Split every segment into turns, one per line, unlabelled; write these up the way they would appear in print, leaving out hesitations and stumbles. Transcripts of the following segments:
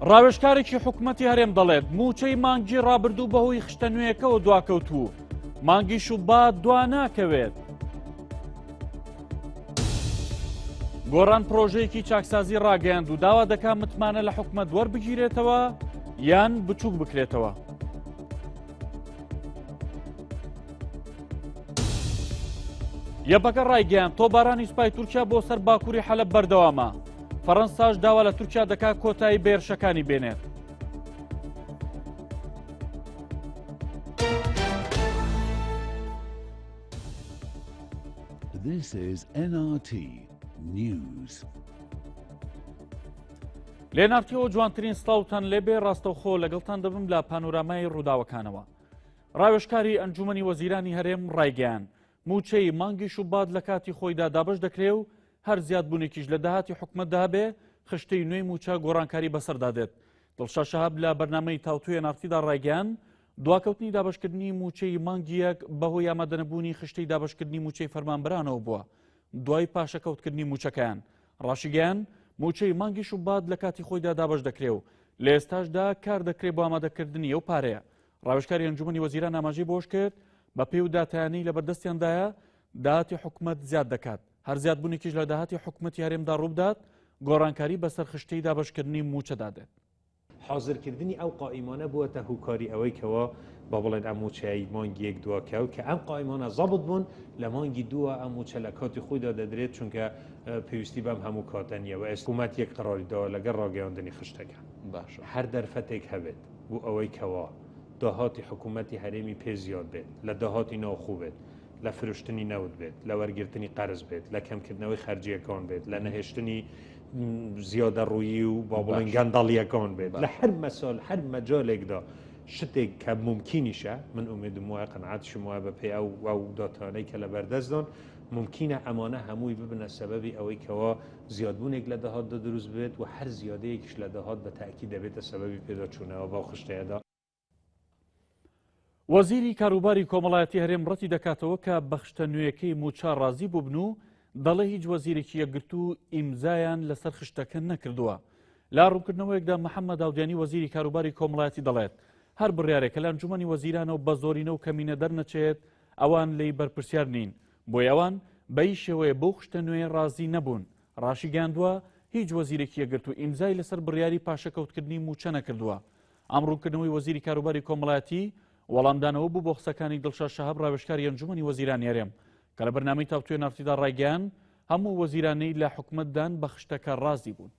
ڕاوێژکارێکی حکومەتی هەرێم دەڵێت مووچەی مانگی ڕابردوو بەهۆی خشتە نوێیەکەوە دواکەوتوو مانگی شوبات دوا ناکەوێت. گۆڕان پرۆژەیەکی چاکسازی ڕاگەیاند و داوا دەکا متمانە لە حکومەت وەربگیرێتەوە یان بچووک بکرێتەوە. یەپەکە ڕایگەیاند تۆپبارانی سوپای تورکیا بۆ سەر باکووری حەلەب بەردەوامە. فەڕەنساش داوا لە تورکیا دەکات کۆتایی بە هێرشەکانی بێنێت.
This is NRT News.
لێنارتیەوە جوانترین سڵاوتان لێبێ ڕاستەوخۆ لەگەڵتان دەبم لە پانۆرامای ڕووداوەکانەوە. ڕاوێژکاری ئەنجومەنی وەزیرانی هەرێم ڕایگەیاند، مووچەی مانگی شوبات لە کاتی خۆیدا دابەش دەکرێ و هەر زیادبوونێکیش لە داهاتی حکومەتدا هەبێ، خشتەی نوێی مووچە گۆڕانکاری بەسەردا دێت. دڵشاد شەهاب لە بەرنامەی تاوتوێ ناڕتیدا ڕایگەیاند، دواکەوتنی دابەشکردنی مووچەی مانگی یەک بەهۆی ئامادەنەبوونی خشتەی دابەشکردنی مووچەی فەرمانبەرانەوە بووە دوای پاشەکەوتکردنی مووچەکەیان. ڕاشیگەیاند، مووچەی مانگی شوبات لە کاتی خۆیدا دابەش دەکرێ و لە ئێستاشدا کار دەکرێ بۆ ئامادەکردنی ئەو پارەیە. ڕاوێژکاری ئەنجومەنی وەزیران ئاماژەی بەوەشکرد، بەپێی و داتایانەی لەبەردەستیاندایە داهاتی حکومەت زیاد دەکات، هەر زیادبوونێکیش لە داهاتی حکومەتی هەرێمدا ڕووبدات، گۆڕانکاری بەسەر خشتەی دابەشکردنی مووچەدا دێت.
حازرکردنی ئەو قائیمانە بووەتە هۆکاری ئەوەی کەوا با بڵێن ئەم مووچەیەی مانگی یەک دواکەوت کە ئەم قائیمانە زەبت بوون لە مانگی دووە ئەم مووچە لە کاتی خۆیدا دەدرێت چونکە پێویستی بەم هەموو کاتە نییە و ئێستا حکوومەت یەک قەراری داوە لەگەڵ ڕاگەیاندنی خشتەکە
باشە.
هەر دەرفەتێک هەبێت بۆ ئەوەی کەوا داهاتی حکوومەتی هەرێمی پێ زیاد بێت لە داهاتی ناوخۆ بێت لە فرۆشتنی نەوت بێت، لە وەرگرتنی قەرز بێت، لە کەمکردنەوەی خەرجییەکان بێت، لە نەهێشتنی زیادەڕوویی و با بڵێن گەندەڵییەکان بێت، لە هەر مەسال هەر مەجالێکدا شتێک کە مومکینیشە، من ئومێدم وایە قەناعەتیشم وایە بەپێی ئەو ئەو داتانەی کە لەبەردەستدان مومکینە ئەمانە هەمووی ببنە سەبەبی ئەوەی کەوا زیادبوونێک لە داهاتدا دروست بێت و هەر زیادەیەکیش لە داهات بە تەئکید دەبێتە سەبەبی پێداچوونەوە بەو خشتەیەدا.
وەزیری کاروباری کۆمەڵایەتی هەرێم ڕەتی دەکاتەوە کە بە خشتە نوێیەکەی مووچە ڕازی بووبن و دەڵێ هیچ وەزیرێکی یەکگرتوو ئیمزایان لەسەر خشتەکە نەکردووە. لە ڕوونکردنەوەیەکدا محەممەد ئاودیانی وەزیری کاروباری کۆمەڵایەتی دەڵێت هەر بڕیارێک کە لە ئەنجومەنی وەزیرانەوە بە زۆرینە و کەمینە دەرنەچێت ئەوان لێی بەرپرسیار نین بۆیە ئەوان بەی شێوەیە بەو خشتە نوێیە ڕازی نەبوون. ڕاشیگەیاندووە هیچ وەزیرێکی یەکگرتوو ئیمزای لەسەر بڕیاری پاشەکەوتکردنی مووچە نەکردووە. ئەم ڕوونکردنەوەی وەزیری کاروباری کۆمەڵایەتی وەڵامدانەوە بوو بۆ قسەکانی دڵشاد شەهاب ڕاوێژکاری ئەنجومەنی وەزیرانی هەرێم کە لە بەرنامەی تاوتوێ نارتیدا ڕایگەیاند هەموو وەزیرانەی لە حکومەتدان بە خشتەکە ڕازی بوون.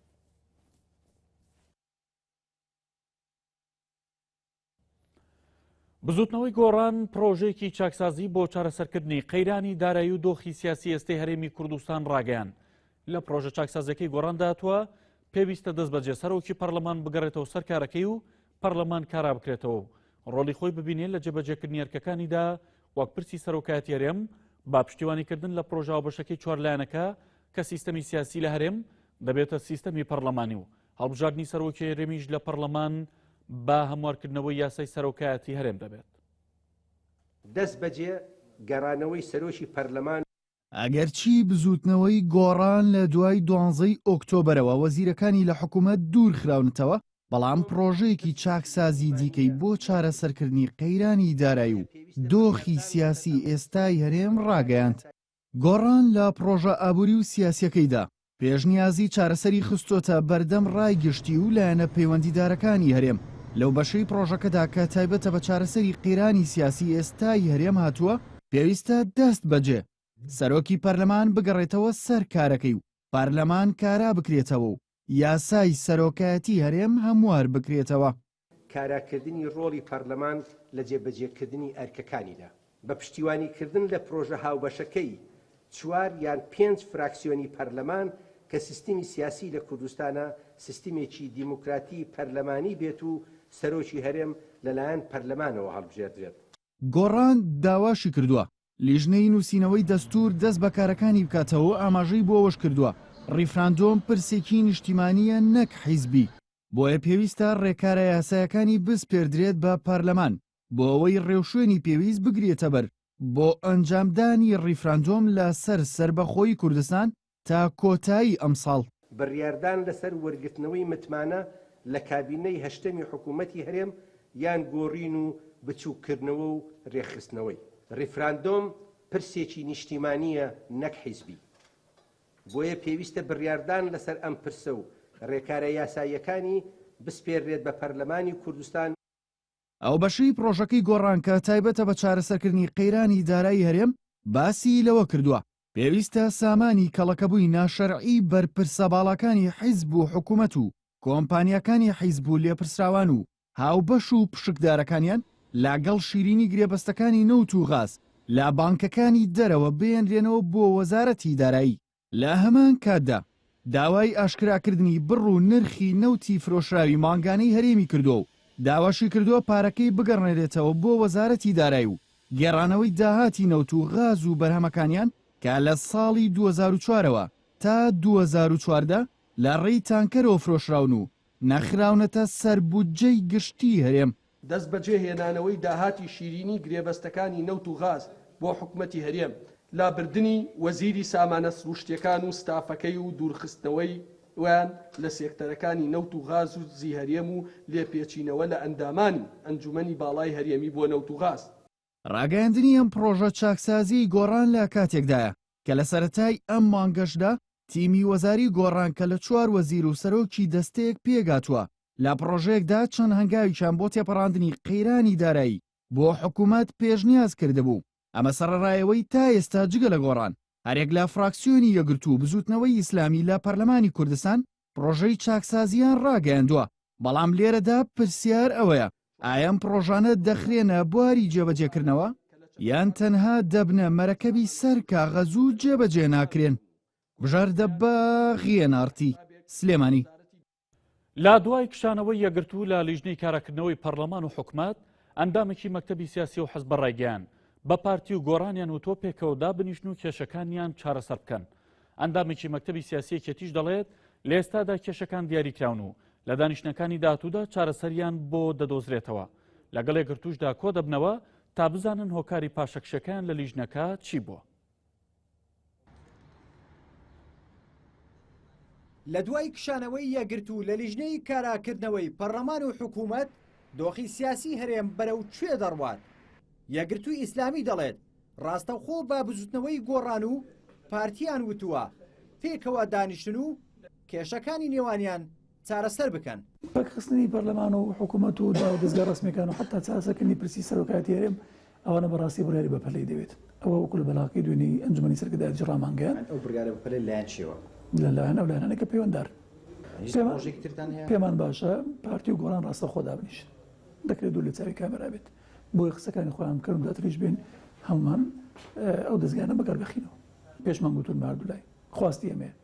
بزوتنەوەی گۆڕان پرۆژەیەکی چاکسازی بۆ چارەسەرکردنی قەیرانی دارایی و دۆخی سیاسی ئێستەی هەرێمی کوردستان ڕاگەیان لە پرۆژە چاکسازەکەی گۆڕاندا هاتووە پێویستە دەست بەجێ سەرۆکی پەرلەمان بگەڕێتەوە سەر کارەکەی و پەرلەمان کارا بکرێتەوە و ڕۆڵی خۆی ببینێت لە جێبەجێکردنی ئەرکەکانیدا وەک پرسی سەرۆکایەتی هەرێم با پشتیوانیکردن لە پرۆژە هاوبەشەکەی چوار لایەنەکە کە سیستەمی سیاسی لە هەرێم دەبێتە سیستەمی پەرلەمانی و هەڵبژاردنی سەرۆکی هەرێمیش لە پەرلەمان بە هەموارکردنەوەی یاسای سەرۆکایەتی هەرێم دەبێت.
دەستبەجێ گەڕانەوەی سەرۆکی پەرلەمان.
ئەگەرچی بزووتنەوەی گۆڕان لە دوای دوانزەی ئۆکتۆبەرەوە وەزیرەکانی لە حکومەت دوورخراونەتەوە، بەڵام پڕۆژەیەکی چاکسازی دیکەی بۆ چارەسەرکردنی قەیرانی دارایی و دۆخی سیاسی ئێستای هەرێم ڕاگەیاند. گۆڕان لە پڕۆژە ئابووری و سیاسییەکەیدا پێشنیازی چارەسەری خستۆتە بەردەم ڕای گشتی و لایەنە پەیوەندیدارەکانی هەرێم، لەو بەشەی پڕۆژەکەدا کە تایبەتە بە چارەسەری قەیرانی سیاسی ئێستای هەرێم هاتووە، پێویستە دەست بەجێ سەرۆکی پەرلەمان بگەڕێتەوە سەر کارەکەی و پەرلەمان کارا بکرێتەوە و یاسای سەرۆکایەتی هەرێم هەموار بکرێتەوە.
کاراکردنی ڕۆڵی پەرلەمان لە جێبەجێکردنی ئەرکەکانیدا. بە پشتیوانیکردن لە پرۆژە هاوبەشەکەی چوار یان پێنج فراکسیۆنی پەرلەمان کە سیستمی سیاسی لە کوردستانا سیستمێکی دیموکراتی پەرلەمانی بێت و سەرۆکی هەرێم لەلایەن پەرلەمانەوە هەڵبژێردرێت.
گۆڕان داواشی کردووە، لیژنەی نووسینەوەی دەستوور دەست بە کارەکانی بکاتەوە و ئاماژەی بۆ ئەوەش کردووە، ڕیفراندۆم پرسێکی نیشتیمانییە نەک حیزبی، بۆیە پێویستە ڕێکارە یاسایەکانی بسپێردرێت بە پەرلەمان بۆ ئەوەی ڕێوشوێنی پێویست بگرێتەبەر بۆ ئەنجامدانی ڕیفراندۆم لە سەر سەربەخۆیی کوردستان تا کۆتایی ئەمساڵ.
بڕیاردان لەسەر وەرگرتنەوەی متمانە لە کابینەی هەشتەمی حکوومەتی هەرێم یان گۆڕین و بچووککردنەوە و رێکخستنەوەی. ریفراندۆم پرسێکی نیشتیمانییە نەک حیزبی. بۆیە پێویستە بڕیاردان لەسەر ئەم پرسە و رێکارە یاساییەکانی بسپێررێت بە پەرلەمانی کوردستان.
ئەو بەشەی پڕۆژەکەی گۆڕان کە تایبەتە بە چارەسەرکردنی قەیرانی دارایی هەرێم باسی لەوە کردووە، پێویستە سامانی کەڵەکەبووی ناشەرعی بەرپرسە باڵاکانی حیزب و حکومەت و کۆمپانیاکانی حیزب و لێپرسراوان و هاوبەش و پشکدارەکانیان لەگەڵ شیرینی گرێبەستەکانی نەوت و غاز لە بانکەکانی دەرەوە بهێنرێنەوە بۆ وەزارەتی دارایی. لە هەمان کاتدا داوای ئاشکراکردنی بڕ و نرخی نەوتی فرۆشراوی مانگانەی هەرێمی کردووە و داواشی کردووە پارەکەی بگەڕێنرێتەوە بۆ وەزارەتی دارای و گێڕانەوەی داهاتی نەوت و غاز و بەرهەمەکانیان کە لە ساڵی 2004 ەوە تا 2014 لە ڕێی تانکەرەوە فرۆشراون و نەخراونەتە سەر بودجەی گشتیی هەرێم.
دەستبەجێ هێنانەوەی داهاتی شیرینی گرێبەستەکانی نەوت و غاز بۆ حکومەتی هەرێم، لابردنی وەزیری سامانە سروشتیەکان و ستافەکەی و دوورخستنەوەیان لە سێکتەرەکانی نەوت و غاز و زی هەرێم و لێپێچینەوە لە ئەندامانی ئەنجومەنی باڵای هەرێمی بۆ نەوت و غاز.
ڕاگەیاندنی ئەم پڕۆژە چاکسازیەی گۆڕان لە کاتێکدایە کە لە سەرەتای ئەم مانگەشدا تیمی وەزاری گۆڕان کە لە چوار وەزیر و سەرۆکی دەستەیەک پێکهاتووە لە پڕۆژەیەکدا چەند هەنگاویکیان بۆ تێپەڕاندنی قەیرانی دارایی بۆ حکومەت پێشنیاز کردبوو، ئەمە سەڕەڕای ئەوەی تا ئێستا جگە لە گۆڕان هەریەک لە فراکسیۆنی یەکگرتوو و بزووتنەوەی ئیسلامی لە پەرلەمانی کوردستان پڕۆژەی چاکسازییان ڕاگەیاندووە، بەڵام لێرەدا پرسیار ئەوەیە ئایا ئەم پڕۆژانە دەخرێنە بواری جێبەجێکردنەوە یان تەنها دەبنە مەرەکەبی سەر کاغەز و جێبەجێ ناکرێن؟ بژار دەباغ، NRT، سلێمانی.
لە دوای کشانەوەی یەکگرتوو لە لیژنەی کاراکردنەوەی پەرلەمان و حکومەت، ئەندامێکی مەکتەبی سیاسی و حزبە ڕایگەیاند، بە پارتی و گۆڕانیان وتووە پێکەوە دابنیشن و کێشەکانیان چارەسەر بکەن. ئەندامێکی مەکتەبی سیاسی یەکێتیش دەڵێت، لە ئێستادا کێشەکان دیاریکراون و لە دانیشتنەکانی داهاتوودا چارەسەریان بۆ دەدۆزرێتەوە. لەگەڵ یەکگرتووشدا کۆدەبنەوە تا بزانن هۆکاری پاشەکشەکەیان لە لیژنەکە چی بووە.
لە دوای کشانەوەی یەکگرتوو لە لیژنەی کاراکردنەوەی پەرلەمان و حکوومەت، دۆخی سیاسی هەرێم بەرەو کوێ دەڕوات؟ یەکگرتووی ئیسلامی دەڵێت، ڕاستەوخۆ بە بزوتنەوەی گۆڕان و پارتیان وتووە پێکەوە دانیشتن و کێشەکانی نێوانیان چارەسەر بکەن.
پەکخستنی پەرلەمان و حکوومەت و داو دەزگا ڕەسمیەکان و حەتا چارەسەرکردنی پرسی سەرۆکایەتی هەرێم ئەوانە بەڕاستی بڕیاری بەپەلەی دەوێت. ئەوە وەکو لە بەلاغەکەی دوێنێی ئەنجومەنی سەرکردایەتیش ڕامانگەیاند.
ئەو بڕیارە بەپەلە لەلایەن کێوە؟
لە لایەن ئەو لایەنانەی کە پەیوەندارن.
هیچ پڕۆژەیەکی ترتان هەیە؟
پێمان باشە پارتی و گۆڕان ڕاستەوخۆ دابنیشن. دەکرێت دوور لە چاوی کامێرا بێت. بۆیە قسەکانی خۆیان بکەن و دواتریش بێن هەموومان ئەو دەزگایانە بەگەڕ بخینەوە. پێشمان گوتوون بە هەردوولای. خواستی ئێمەیە.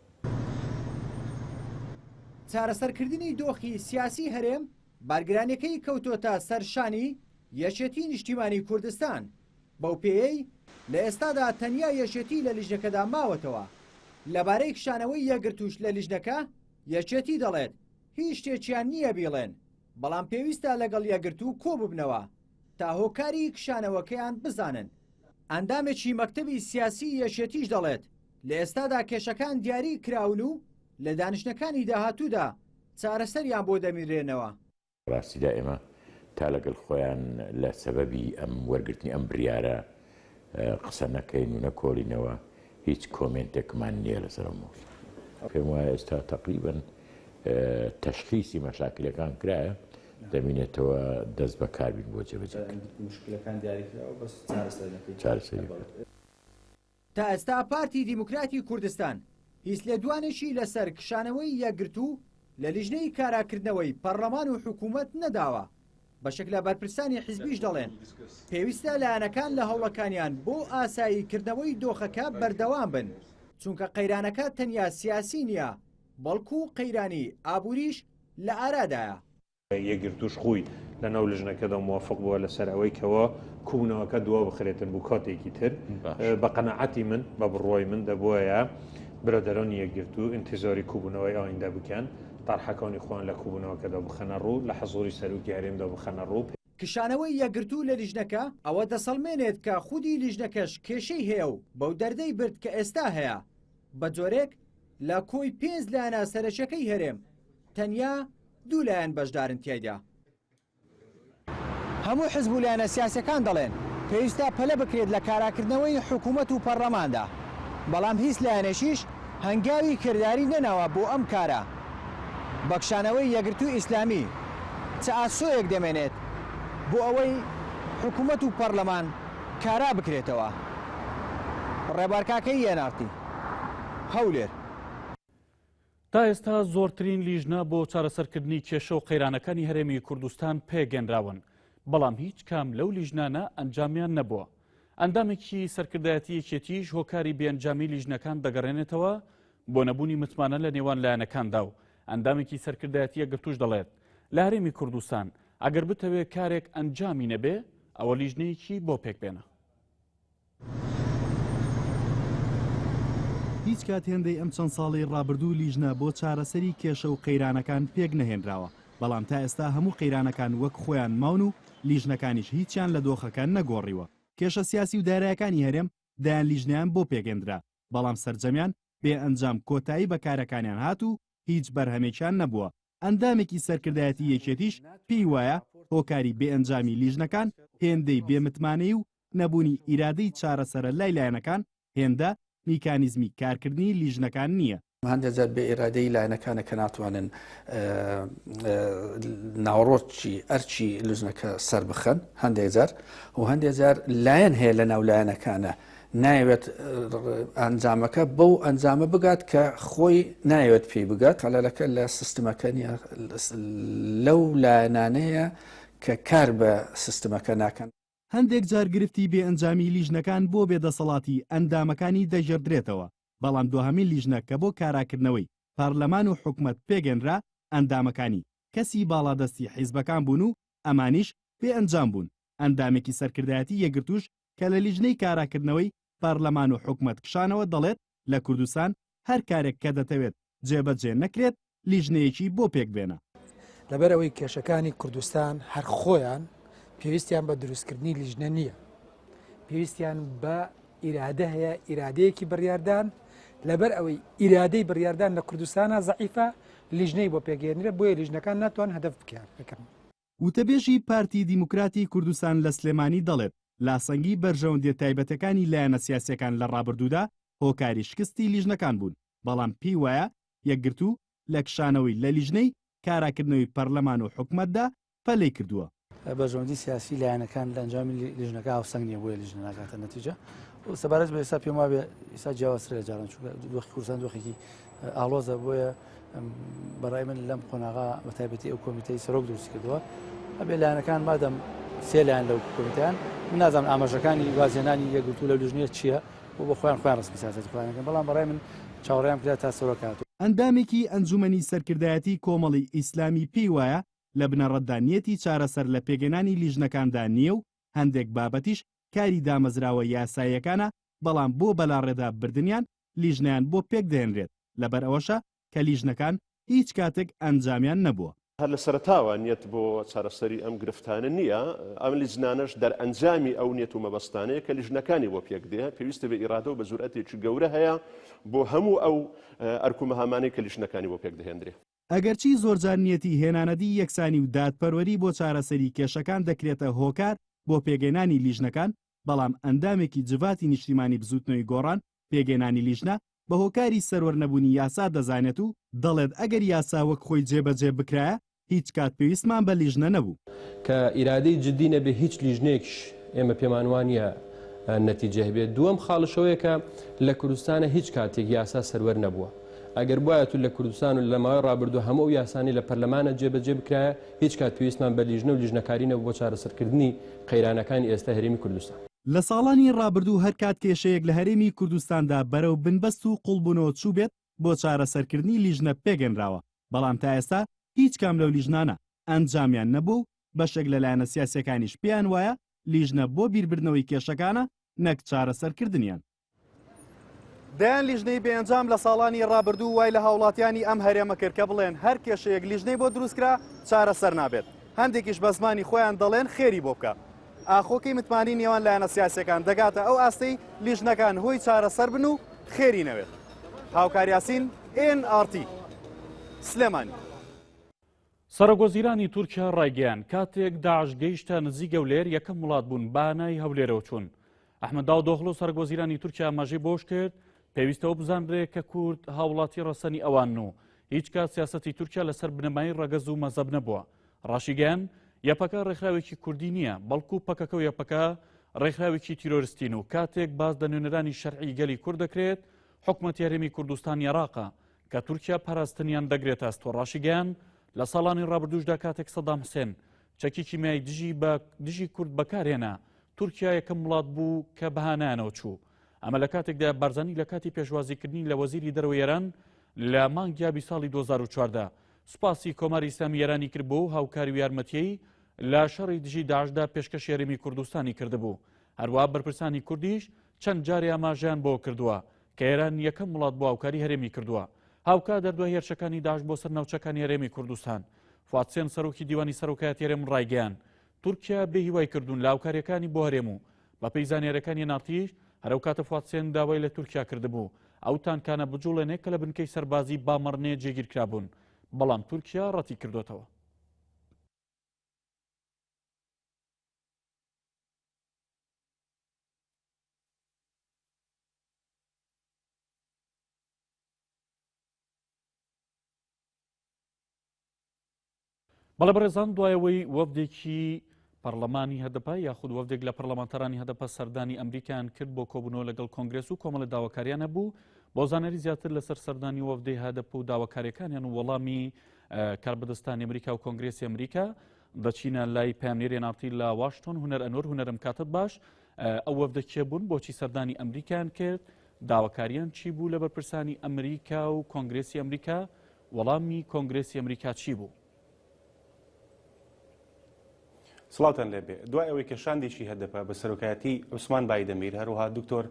چارەسەرکردنی دۆخی سیاسی هەرێم بارگرانیەکەی کەوتۆتە سەر شانی یەکێتی نیشتیمانی کوردستان، بەو پێیەی لە ئێستادا تەنیا یەکێتی لە لیژنەکەدا ماوەتەوە. لەبارەی کشانەوەی یەکگرتووش لە لیژنەکە، یەکێتی دەڵێت، هیچ شتێکیان نییە بیڵێن، بەڵام پێویستە لەگەڵ یەکگرتوو کۆببنەوە تا هۆکاری کشانەوەکەیان بزانن. ئەندامێکی مەکتەبی سیاسی یەکێتیش دەڵێت، لە ئێستادا کێشەکان دیاری کراون و لە دانیشتنەکانی داهاتوودا چارەسەریان بۆ دەبینرێنەوە.
ڕاستیدا ئێمە تا لەگەل خۆیان لە سەبەبی ئەم وەرگرتنی ئەم بریارە قسە نەکەین و نەکۆڵینەوە هیچ کۆمێنتێکمان نییە لەسەر ئەم مەوزوع. پێم وایە ئێستا تەقریبەن تەشخیسی مەشاکلەکان کرایە دەمینێتەوە دەست بەکاربین بۆ جێبەجێکردن.
مشکلەکان دیاریکراوە بەس چارەسەر نەکەین.
چارەسەری بکەن.
تا ئێستا پارتی دیموکراتی کوردستان هیچ لێدوانێکی لەسەر کشانەوەی یەکگرتوو لە لیژنەی کاراکردنەوەی پەڕلەمان و حکوومەت نەداوە، بەشێک لە بەرپرسانی حیزبیش دەڵێن، پێویستە لایەنەکان لە هەوڵەکانیان بۆ ئاسایی کردنەوەی دۆخەکە بەردەوام بن، چونکە قەیرانەکە تەنیا سیاسی نییە، بەڵکو قەیرانی ئابووریش لە ئارادایە.
یەکگرتووش خۆی لە ناو لژنەکەدا موافق بووە لەسەر ئەوەی کەوا کوبوونەوەکە دوا بخرێتن بۆ کاتێکی تر. بە قەناعەتی من، بە بڕوای من دەبوایە برادەرانی یەکگرتوو ئینتیزاری کوبوونەوەی ئایندە بکەن، تەرحەکانی خۆیان لە کوبوونەوەکەدا بخەنە ڕوو، لە حزوری سەرۆکی هەرێمدا بخەنە ڕوو.
کشانەوەی یەکگرتوو لە لیژنەکە ئەوە دەسەڵمێنێت کە خودی لیژنەکەش کێشەی هەیە و بەو دەردەی برد کە ئێستا هەیە، بە جۆرێک لە کۆی پێنج لایەنە سەرەکیەکەی هەرێم تەنیا. دوو لایەن بەشدارن تیایدا. هەموو حزب و لایەنە سیاسیەکان دەڵێن پێویستە پەلە بکرێت لە کاراکردنەوەی حکومەت و پەڕلەماندا، بەڵام هیچ لایەنێکیش هەنگاوی کرداری نەناوە بۆ ئەم کارە. بە کشانەوەی یەکگرتووی ئیسلامی چ ئاسۆیەک دەمێنێت بۆ ئەوەی حکومەت و پەڕلەمان کارا بکرێتەوە؟ ڕێبوار کاکەیی ئێن ئاڕ تی، هەولێر.
تا ئێستا زۆرترین لیژنە بۆ چارەسەرکردنی کێشە و قەیرانەکانی هەرێمی کوردستان پێگەنراون، بەڵام هیچ کام لەو لیژنانە ئەنجامیان نەبووە. ئەندامێکی سەرکردایەتی یەکێتیش هۆکاری بێئەنجامی لیژنەکان دەگەڕێنێتەوە بۆ نەبوونی متمانە لە نێوان لایەنەکاندا و ئەندامێکی سەرکردایەتی یەکگرتووش دەڵێت لە هەرێمی کوردستان ئەگەر بتەوێ کارێک ئەنجامی نەبێ ئەوە لیژنەیەکی بۆ پێکبێنە.
هیچ کات هێندەی ئەم چەند ساڵەی ڕابردوو لیژنە بۆ چارەسەری کێشە و قەیرانەکان پێک نەهێنراوە، بەڵام تا ئێستا هەموو قەیرانەکان وەک خۆیان ماون و لیژنەکانیش هیچیان لە دۆخەکە نەگۆڕیوە. کێشە سیاسی و دارایەکانی هەرێم دەیان لیژنەیان بۆ پێکهێندرا، بەڵام سەرجەمیان بێ ئەنجام کۆتایی بە کارەکانیان هات و هیچ بەرهەمێکیان نەبووە. ئەندامێکی سەرکردایەتی یەکێتیش پێی وایە هۆکاری بێ ئەنجامی لیژنەکان هێندەی بێ متمانەیی و نەبوونی ئیرادەی چارەسەرە لای لایەنەکان هێندە میکانیزمی کارکردنی لیژنەکان نییە.
هەندێک جار بێ ئیرادەیی لایەنەکانە کە ناتوانن ناوەڕۆکی ئەرکی لجنەکە سەربخەن هەندێک جار و هەندێک جار لایەن هەیە لە ناو لایەنەکانە نایەوێت ئەنجامەکە بەو ئەنجامە بگات کە خۆی نایەوێت پێی بگات خەلەلەکە لە سیستمەکە نیە لەو لایەنانەیە کە کار بە سیستمەکە ناکەن.
هەندێک جار گرفتی بێ ئەنجامی لیژنەکان بۆ بێ دەسەڵاتی ئەندامەکانی دەگێڕدرێتەوە، بەڵام دواهەمین لیژنە کە بۆ کاراکردنەوەی پەرلەمان و حکومەت پێکهێنرا ئەندامەکانی کەسی باڵادەستی حیزبەکان بوون و ئەمانیش بێ ئەنجام بوون، ئەندامێکی سەرکردایەتی یەکگرتووش کە لە لیژنەی کاراکردنەوەی پەرلەمان و حکومەت کشانەوە دەڵێت لە کوردستان هەر کارێک کە دەتەوێت جێبەجێ نەکرێت لیژنەیەکی بۆ پێکبێنە.
لەبەر ئەوەی کێشەکانی کوردستان هەر خۆیان پێویستیان بە دروستکردنی لیژنە نییە، پێویستیان بە ئیرادە هەیە، ئیرادەیەکی بڕیاردان، لەبەر ئەوەی ئیرادەی بڕیاردان لە کوردستانە زەعیفە لیژنەی بۆ پێکهێنرێت، بۆیە لیژنەکان ناتوان هەدەف بکەن.
وتەبێژی پارتی دیموکراتی کوردستان لە سلێمانی دەڵێت، لاسەنگی بەرژەوەندیە تایبەتەکانی لایەنە سیاسیەکان لە ڕابردوودا هۆکاری شکستی لیژنەکان بوون، بەڵام پێی وایە یەکگرتوو لە کشانەوەی لە لیژنەی کاراکردنەوەی پەرلەمان و حکومەتدا پەلەی کردووە.
بەرژەوەندی سیاسی لایەنەکان لە ئەنجامی لیژنەکە هاوسەنگ نییە، بۆیە لیژنە ناگاتە نەتیجە. و سەبارەت بە ئێستا پێم وابێ ئێستا جیاوازترە لە جاران، چونکە دۆخی کوردستان دۆخێکی ئاڵۆزە، بۆیە بەڕای من لەم قۆناغا بە تایبەتی ئەو کۆمیتەی سەرۆک دروستی کردووە ئەبێ لایەنەکان مادەم سێ لایەن لەو کۆمیتەیان من نازانم ئاماژەکانی وازهێنانی یەکگرتوو لەو لیژنەیە چییە و بۆ خۆیان خۆیان ڕەسمی سیاسەتی خۆیان دەکەن، بەڵام بەڕای من چاوەڕێیان کرا تا سەرۆک هاتوو.
ئەندامێکی ئەنجومەنی سەرکردایەتی کۆمەڵی ئیسلامی پێی وایە لە بنەڕەتدا نیەتی چارەسەر لە پێکهێنانی لیژنەکاندا نییە و هەندێک بابەتیش کاری دامەزراوە یاساییەکانە بەڵام بۆ بەلاڕێدا بردنیان لیژنەیان بۆ پێکدەهێنرێت، لەبەر ئەوەشە کە لیژنەکان هیچ کاتێک ئەنجامیان نەبووە.
هەر لە سەرەتاوە نیەت بۆ چارەسەری ئەم گرفتانە نییە، ئەم لیژنانەش دەرئەنجامی ئەو نیەت و مەبەستانەیە کە لیژنەکانی بۆ پێکدێ، پێویستی بە ئیرادە و بە جورئەتێکی گەورە هەیە بۆ هەموو ئەو ئەرک و مەهامانەی کە لیژنەکانی بۆ پێکدەهێندرێ.
ئەگەرچی زۆرجار نیەتی هێنانەدی یەکسانی و دادپەروەری بۆ چارەسەری کێشەکان دەکرێتە هۆکار بۆ پێکهێنانی لیژنەکان، بەڵام ئەندامێکی جڤاتی نیشتیمانی بزوتنەوەی گۆڕان پێکهێنانی لیژنە بە هۆکاری سەروەر نەبوونی یاسا دەزانێت و دەڵێت ئەگەر یاسا وەک خۆی جێبەجێ بکرایە هیچ کات پێویستمان بە لیژنە نەبوو.
کە ئیرادەی جدی نەبێ هیچ لیژنەیەکیش ئێمە پێمان وانیە نەتیجە هەبێت. دووەم خاڵش ئەوەیە کە لە کوردستانە هیچ کاتێک یاسا سەروەر نەبووە. ئەگەر بوایەت و لە کوردستان و لە ماوەی ڕابردوو هەموو ئەو یاسانەی لە پەرلەمانە جێبەجێ بکرایە هیچ کات پێویستمان بە لیژنە و لیژنەکاری نەبوو بۆ چارەسەرکردنی قەیرانەکانی ئێستا هەرێمی کوردستان.
لە ساڵانی ڕابردوو هەر کات کێشەیەک لە هەرێمی کوردستاندا بەرەو بنبەست و قوڵبوونەوە چووبێت بۆ چارەسەرکردنی لیژنە پێکهێنراوە، بەڵام تا ئێستا هیچ کام لەو لیژنانە ئەنجامیان نەبووە و بەشێک لە لایەنە سیاسیەکانیش پێیان وایە لیژنە بۆ بیربردنەوەی کێشەکانە نەک چارەسەرکردنیان. دەیان لیژنەی بێ ئەنجام لە ساڵانی ڕابردوو وای لە هاوڵاتیانی ئەم هەرێمە کرد کە بڵێن هەر کێشەیەک لیژنەی بۆ دروستکرا چارەسەر نابێت، هەندێکیش بە زمانی خۆیان دەڵێن خێری بۆ بکە. ئاخۆ کەی متمانەی نێوان لایەنە سیاسیەکان دەگاتە ئەو ئاستەی لیژنەکان هۆی چارەسەر بن و خێری نەوێت؟ هاوکار یاسین، ئێن ئاڕ تی، سلێمانی.
سەرۆکوەزیرانی تورکیا ڕایگەیاند، کاتێک داعش گەیشتە نزیک هەولێر یەکەم وڵات بوون بانای هەولێرەوە چوون. ئەحمەد داودئۆغڵو سەرۆکوەزیرانی تورکیا ئاماژەی بەوەش کرد، پێویستە ئەوە بزانرێ کە کورد هاوڵاتی ڕەسەنی ئەوانن و هیچ کات سیاسەتی تورکیا لەسەر بنەمای ڕەگەز و مەزەب نەبووە. ڕاشیگەیاند، یەپەکە ڕێکخراوێکی کوردی نییە، بەڵکو پەکەکە و یەپەکە ڕێکخراوێکی تیرۆرستین و کاتێک باس لە نوێنەرانی شەرعی گەلی کورد دەکرێت، حکومەتی هەرێمی کوردستانی عێراقە کە تورکیا پاراستنیان دەگرێتە ئەستۆ. ڕاشیگەیاند، لە ساڵانی ڕابردووشدا کاتێک سەدام حسێن چەکی کیمیایی دژی بە دژی کورد بەکارهێنا، تورکیا یەکەم وڵات بوو کە بەهانایانەوە چوو. ئەمە لە کاتێکدا بارزانی لە کاتی پێشوازیکردنی لە وەزیری دەرەوەی ئێران لە مانگی ئابی ساڵی 2014 سوپاسی کۆماری ئیسلامی ئێرانی کرد بۆ هاوکاری و یارمەتیی لە شەڕی دژی داعشدا پێشکەشی هەرێمی کوردستانی کردبوو. هەروەها بەرپرسانی کوردیش چەند جارێ ئاماژەیان بەوە کردووە کە ئێران یەکەم وڵات بۆ هاوکاری هەرێمی کردووە. هاوکات دەردوای هێرشەکانی داعش بۆ سەر ناوچەکانی هەرێمی کوردستان، فواد حسێن سەرۆکی دیوانی سەرۆکایەتی هەرێم ڕایگەیاند، تورکیا بێ هیوای کردوون لە هاوکارییەکانی بۆ هەرێم و بەپێی زانیارییەکانی ئێن ئاڕ تیش هەر ئەو کاتە فواد حسێن داوای لە تورکیا کردبوو ئەو تانکانە بجوڵێنێ کە لە بنکەی سەربازی بامەڕنێ جێگیرکرابوون، بەڵام تورکیا ڕەتیکردۆتەوە. بەڵێ بەڕێزان دوایەوەی وەفدێکی پەرلەمانی هەدەپە یاخود وەفدێک لە پەرلەمانتارانی هەدەپە سەردانی ئەمریکان کرد بۆ کۆبوونەوە لەگەڵ کۆنگرێس و کۆمەڵە داواکاریان هەبوو بۆ زانیاری زیاتر لەسەر سەردانی وەفدی هەدەپە و داواکاریەکانیان و وەڵامی کاربەدەستانی ئەمریکا و کۆنگرێسی ئەمریکا دەچینە لای پەیامنێری ئێن ئاڕ تی لە واشنتۆن هونەر ئەنوەر هونەرم کاتت باش ئەو وەفدە کێ بوون بۆچی سەردانی ئەمریکان کرد داواکاریان چی بوو لە بەرپرسانی ئەمریکا و کۆنگرێسی ئەمریکا وەڵامی کۆنگرێسی ئەمریکا چی بوو؟
سڵاوتان لێبێ دوای ئەوەی کە شاندێکی هەدەپە بە سەرۆکایەتی عوسمان بایدەمیر هەروەها دکتۆر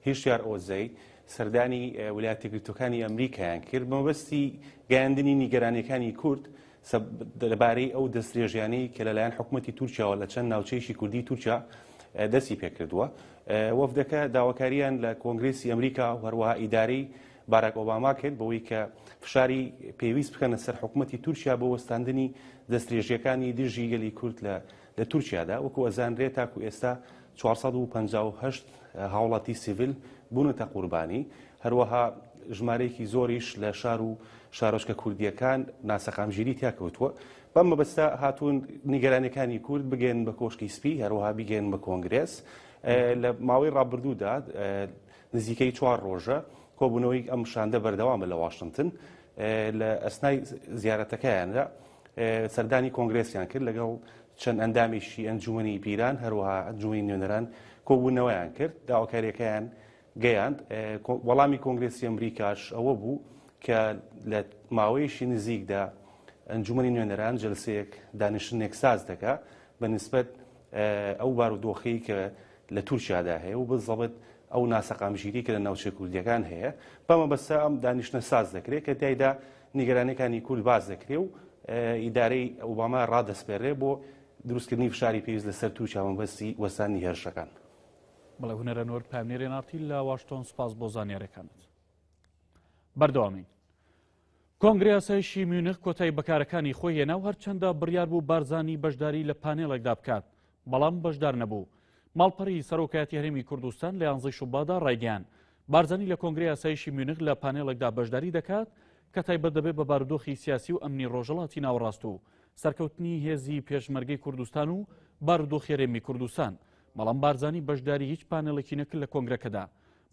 هیشیار ئۆزەی سەردانی ولایەتە یەکگرتووەکانی ئەمریکایان کرد بە مەبەستی گەیاندنی نیگەرانیەکانی کورد لەبارەی ئەو دەستدرێژیانەی کە لەلایەن حکومەتی تورکیاوە لە چەند ناوچەیەکی کوردی تورکیا دەستی پێکردووە. وەفدەکە داواکاریان لە کۆنگرێسی ئەمریکا و هەروەها ئیدارەی باراک ئۆباما کرد بەوەی کە فشاری پێویست بکەنە سەر حکومەتی تورکیا بۆ وەستاندنی دەستدرێژیەکانی دژی گەلی کورد لە لە تورکیادا. وەکو ئەزانرێت تاکو ئێستا 458 هاوڵاتی سیڤیل بوونەتە قوربانی، هەروەها ژمارەیەکی زۆریش لە شار و شارۆچکە کوردییەکان ناسەقامگیری تیا کەوتووە. بەم مەبەستە هاتوون نیگەرانیەکانی کورد بگەیەنن بە کۆشکی سپی، هەروەها بیگەیەنن بە کۆنگرێس. لە ماوەی ڕابردوودا نزیکەی چوار ڕۆژە کۆبوونەوەی ئەم شاندە بەردەوامە لە واشنتن. لە ئەسنای زیارەتەکەیاندا سەردانی کۆنگرێسیان کرد لەگەڵ چەند ئەندامێکی ئەنجومەنی پیران هەروەها ئەنجومەنی نوێنەران کۆبوونەوەیان کرد داواکاریەکەیان گەیاند وەڵامی کۆنگرێسی ئەمریکاش ئەوە بوو کە لە ماوەیەکی نزیکدا ئەنجومەنی نوێنەران جلسەیەک دانیشتنێک ساز دەکا بە نسبەت ئەو بارودۆخەی کە لە تورکیادا هەیە و بزەبت ئەو ناسەقامگیری کە لە ناوچە کوردیەکان هەیە بەمە بەسە ئەم دانیشتنە ساز دەکرێت کە تیایدا نیگەرانیەکانی کورد باس دەکرێ و ئیدارەی ئۆباما ڕادەسپێرێ بۆ دروستکردنی فشاری پێویست لەسەر تورکیا مەبەستی وەستاندنی هێرشەکان.
بەڵێ هونەر ئەنوەر پەیامنێری ئێن ئاڕ تی لە واشنتۆن سوپاس بۆ زانیاریەکانت. بەردەوامین. کۆنگرەی ئاسایشی میونخ کۆتایی بەکارەکانی خۆی هێنا و هەرچەندە بڕیار بوو بارزانی بەشداری لە پانێڵێکدا بکات بەڵام بەشدار نەبوو. ماڵپەڕی سەرۆکایەتی هەرێمی کوردستان لە یانزەی شوبادا ڕایگەیاند بارزانی لە کۆنگرەی ئاسایشی میونخ لە پانێڵێکدا بەشداری دەکات کە تایبەت دەبێت بە بارودۆخی سیاسی و ئەمنی ڕۆژهەڵاتی ناوەڕاست و سەرکەوتنی هێزی پێشمەرگەی کوردستان و بارودۆخی هەرێمی کوردستان بەڵام بارزانی بەشداری هیچ پانێڵێکی نەکرد لە کۆنگرەکەدا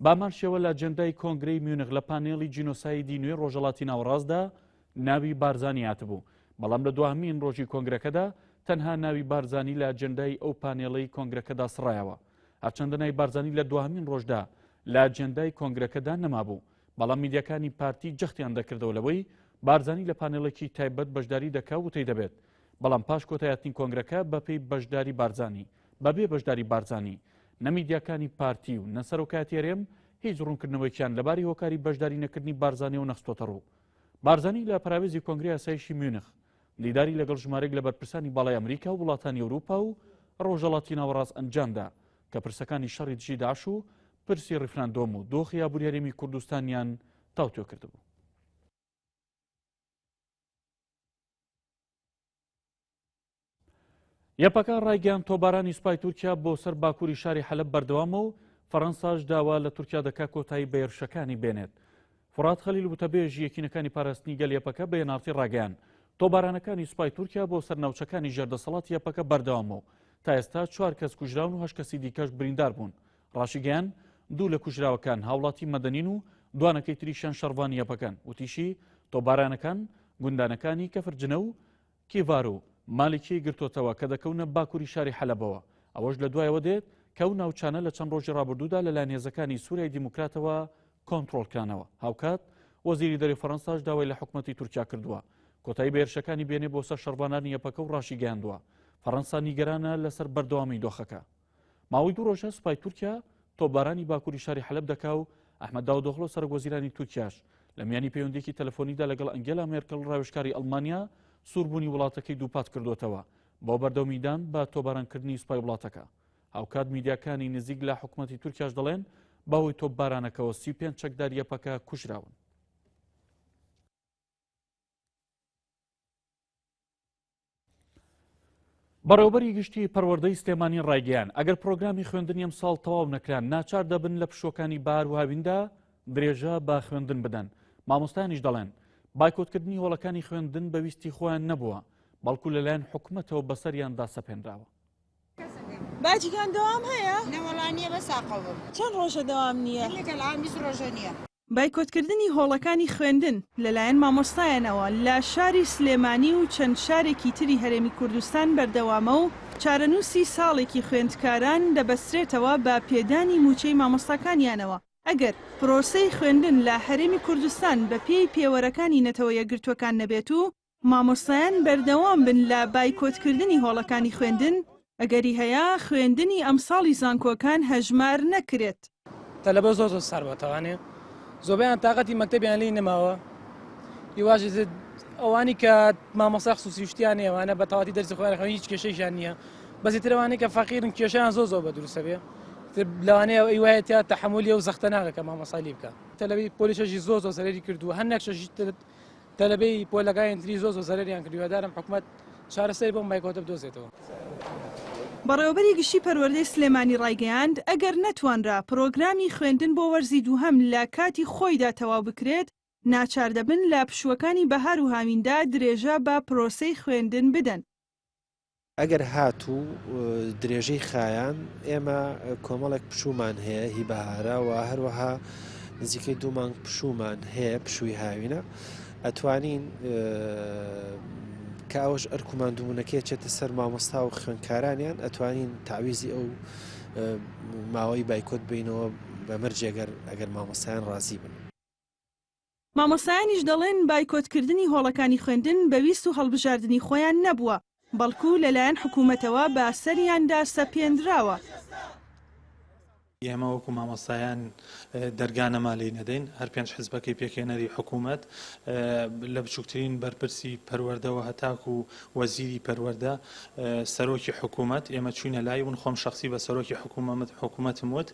بەهەمان شێوە لە ئەجێندای کۆنگرەی میونخ لە پانێڵی جینۆسایدی نوێی ڕۆژهەڵاتی ناوەڕاستدا ناوی بارزانی هاتبوو، بەڵام لە دواهەمین ڕۆژی کۆنگرەکەدا تەنها ناوی بارزانی لە ئەجێندای ئەو پانێڵەی کۆنگرەکەدا سڕایەوە. هەرچەندە ناوی بارزانی لە دواهەمین ڕۆژدا لە ئەجێندای کۆنگرەکەدا نەمابوو، بەڵام میدیاکانی پارتی جەختیان دەکردەوە لەوەی بارزانی لە پانێڵێکی تایبەت بەشداری دەکا و وتەی دەبێت، بەڵام پاش کۆتایهاتنی کۆنگرەکە بەپێی بەشداری بارزانی بەبێ بەشداری بارزانی نە میدیاکانی پارتی و نە سەرۆکایەتی هەرێم هیچ ڕوونکردنەوەیەکیان لەبارەی هۆکاری بەشداری نەکردنی بارزانیەوە نەخستۆتەڕوو. بارزانی لە پەراوێزی کۆنگرەی ئاسایشی میونخ دیداری لەگەڵ ژمارەیەک لە بەرپرسانی باڵای ئەمریکا و وڵاتانی ئەوروپا و ڕۆژهەڵاتی ناوەڕاست ئەنجامدا کە پرسەکانی شەڕی دژی داعش و پرسی ڕیفراندۆم و دۆخی ئابووری هەرێمی کوردستانیان تاوتوێ کردبوو. یەپەکە ڕایگەیاند تۆپبارانی سوپای تورکیا بۆ سەر باکووری شاری حەلەب بەردەوامە و فەرەنساش داوا لە تورکیا دەکات کۆتایی بە هێرشەکانی بێنێت. فورات خەلیل وتەبێژی یەکینەکانی پاراستنی گەل یەپەکە بە ئێن ئاڕ تی ڕاگەیاند تۆپبارانەکانی سوپای تورکیا بۆ سەر ناوچەکانی ژێر دەسەڵاتی یەپەکە بەردەوامە و تا ئێستا چوار کەس کوژراون و هەشت کەسی دیکەش بریندار بوون. ڕاشیگەیاند دوو لە کوژراوەکان هاوڵاتی مەدەنین و دوانەکەی تریشیان شەڕڤانی یەپەکەن. وتیشی تۆپبارانەکان گوندانەکانی کەفر جنە و کیڤار و مالیکی گرتۆتەوە کە دەکەونە باکوری شاری حەلەبەوە، ئەوەش لە دوایەوە دێت کە ئەو ناوچانە لە چەند ڕۆژی ڕابردوودا لەلایەن هێزەکانی سوریای دیموکراتەوە کۆنترۆڵکرانەوە. هاوکات وەزیری دەرەوەی فەرەنساش داوای لە حکومەتی تورکیا کردووە کۆتایی بە هێرشەکانی بێنێ بۆ سەر شەڕڤانانی یەپەکە و ڕاشیگەیاندووە فەرەنسا نیگەرانە لەسەر بەردەوامی دۆخەکە. ماوەی دوو ڕۆژە سوپای تورکیا تۆپبارانی باکووری شاری حەلەب دەکا و ئەحمەد داودئۆغلۆ سەرۆکوەزیرانی تورکیاش لە میانی پەیوەندییەکی تەلەفۆنیدا لەگەڵ ئەنگێلا مێرکڵ ڕاوێژکاری ئەڵمانیا سووربوونی وڵاتەکەی دووپات کردووەتەوە بۆ بەردەومیدان بە تۆپبارانکردنی سوپای وڵاتەکە. هاوکات میدیاکانی نزیک لە حکومەتی تورکیاش دەڵێن بەهۆی تۆپبارانەکەوە 35 چەکداری یەپەکە کوژراون. بەڕێوەبەری گشتی پەروەردەی سلێمانی ڕایگەیان ئەگەر پرۆگرامی خوێندنی ئەمساڵ تەواو نەکران ناچار دەبن لە پشووەکانی بەهار و هاویندا درێژە بە خوێندن بدەن مامۆستایانیش دەڵێن بایکۆتکردنی هۆڵەکانی خوێندن بە ویستی خۆیان نەبووە بەڵکو لەلایەن حکومەتەوە بەسەریاندا سەپێنراوە.
باجیگیان دەوام هەیە؟ نەوەڵا نییە بەس ئاقڵ بم. چەند ڕۆژە دەوام نییە؟ لەگەڵ عام 20 ڕۆژە نییە. بایکۆتکردنی هۆڵەکانی خوێندن لەلایەن مامۆستایانەوە لە شاری سلێمانی و چەند شارێکی تری هەرێمی کوردستان بەردەوامە و چارەنووسی ساڵێکی خوێندکاران دەبەسترێتەوە بە پێدانی مووچەی مامۆستاکانیانەوە. ئەگەر پرۆسەی خوێندن لە هەرێمی کوردستان بەپێی پێوەرەکانی نەتەوە یەکگرتووەکان نەبێت و مامۆستایان بەردەوام بن لە بایکۆتکردنی هۆڵەکانی خوێندن، ئەگەری هەیە خوێندنی ئەمساڵی زانکۆکان هەژمار نەکرێت.
تەلەبە زۆر زۆر سار بۆتەوانێ زۆبەیان تاقەتی مەکتەبیان لی نەماوە هیواش ئەوانی کە مامۆستا خصوصی شتیان نییە ئەوانە بە تەواتی دەرسی خۆیان خوێن هیچ کێشەیشیان نییە بەس ئیتر ئەوانەی کە فەقیرن کێشەیان زۆر زۆر بە دروستە بێ لەوانەیە ئەی وایە تیا تەحەمولی ئەو زەختە ناکە کە مامۆستا لی بکە تەلەبەی پۆلی شەشی زۆر زۆر زەرەری کردووە هەندێک شەشی تەلەبەی پۆلەکانی تری زۆر زۆر زەرەریان کرد، هیوادارم حکومەت چارەسەری بۆ ئەم بایکۆتە بدۆزێتەوە.
بەڕێوەبەری گشتی پەروەردەی سلێمانی ڕایگەیاند، ئەگەر نەتوانرا پڕۆگرامی خوێندن بۆ وەرزی دووهەم لە کاتی خۆیدا تەواو بکرێت، ناچار دەبن لە پشووەکانی بەهار و هاویندا درێژە بە پرۆسەی خوێندن بدەن.
ئەگەر هاتوو درێژەی خایان ئێمە کۆمەڵێک پشوومان هەیە هی بەهارە و هەروەها نزیکەی دوو مانگ پشوومان هەیە پشووی هاوینە ئەتوانین کە ئەوەش ئەرک و ماندووبوونەکەی چێتە سەر مامۆستا و خوێندکارانیان ئەتوانین تعویزی ئەو ماوەی بایکۆت بینەوە بە مەرجێگەر ئەگەر مامۆستایان ڕازی بن.
مامۆستایانیش دەڵێن بایکۆتکردنی هۆڵەکانی خوێندن بە ویست و هەڵبژاردنی خۆیان نەبووە، بەڵکو لەلایەن حکومەتەوە بە سەریاندا سەپێنراوە.
ئێمە وەکو مامۆستایان دەرگا نەما لێی نەدەین، هەر پێنج حزبەکەی پێکهێنەری حکومەت لە بچوکترین بەرپرسی پەروەردەوە هەتاکو وەزیری پەروەردە، سەرۆکی حکومەت، ئێمە چوینە لای، من خۆم شەخسی بە سەرۆکی حکومەتم وت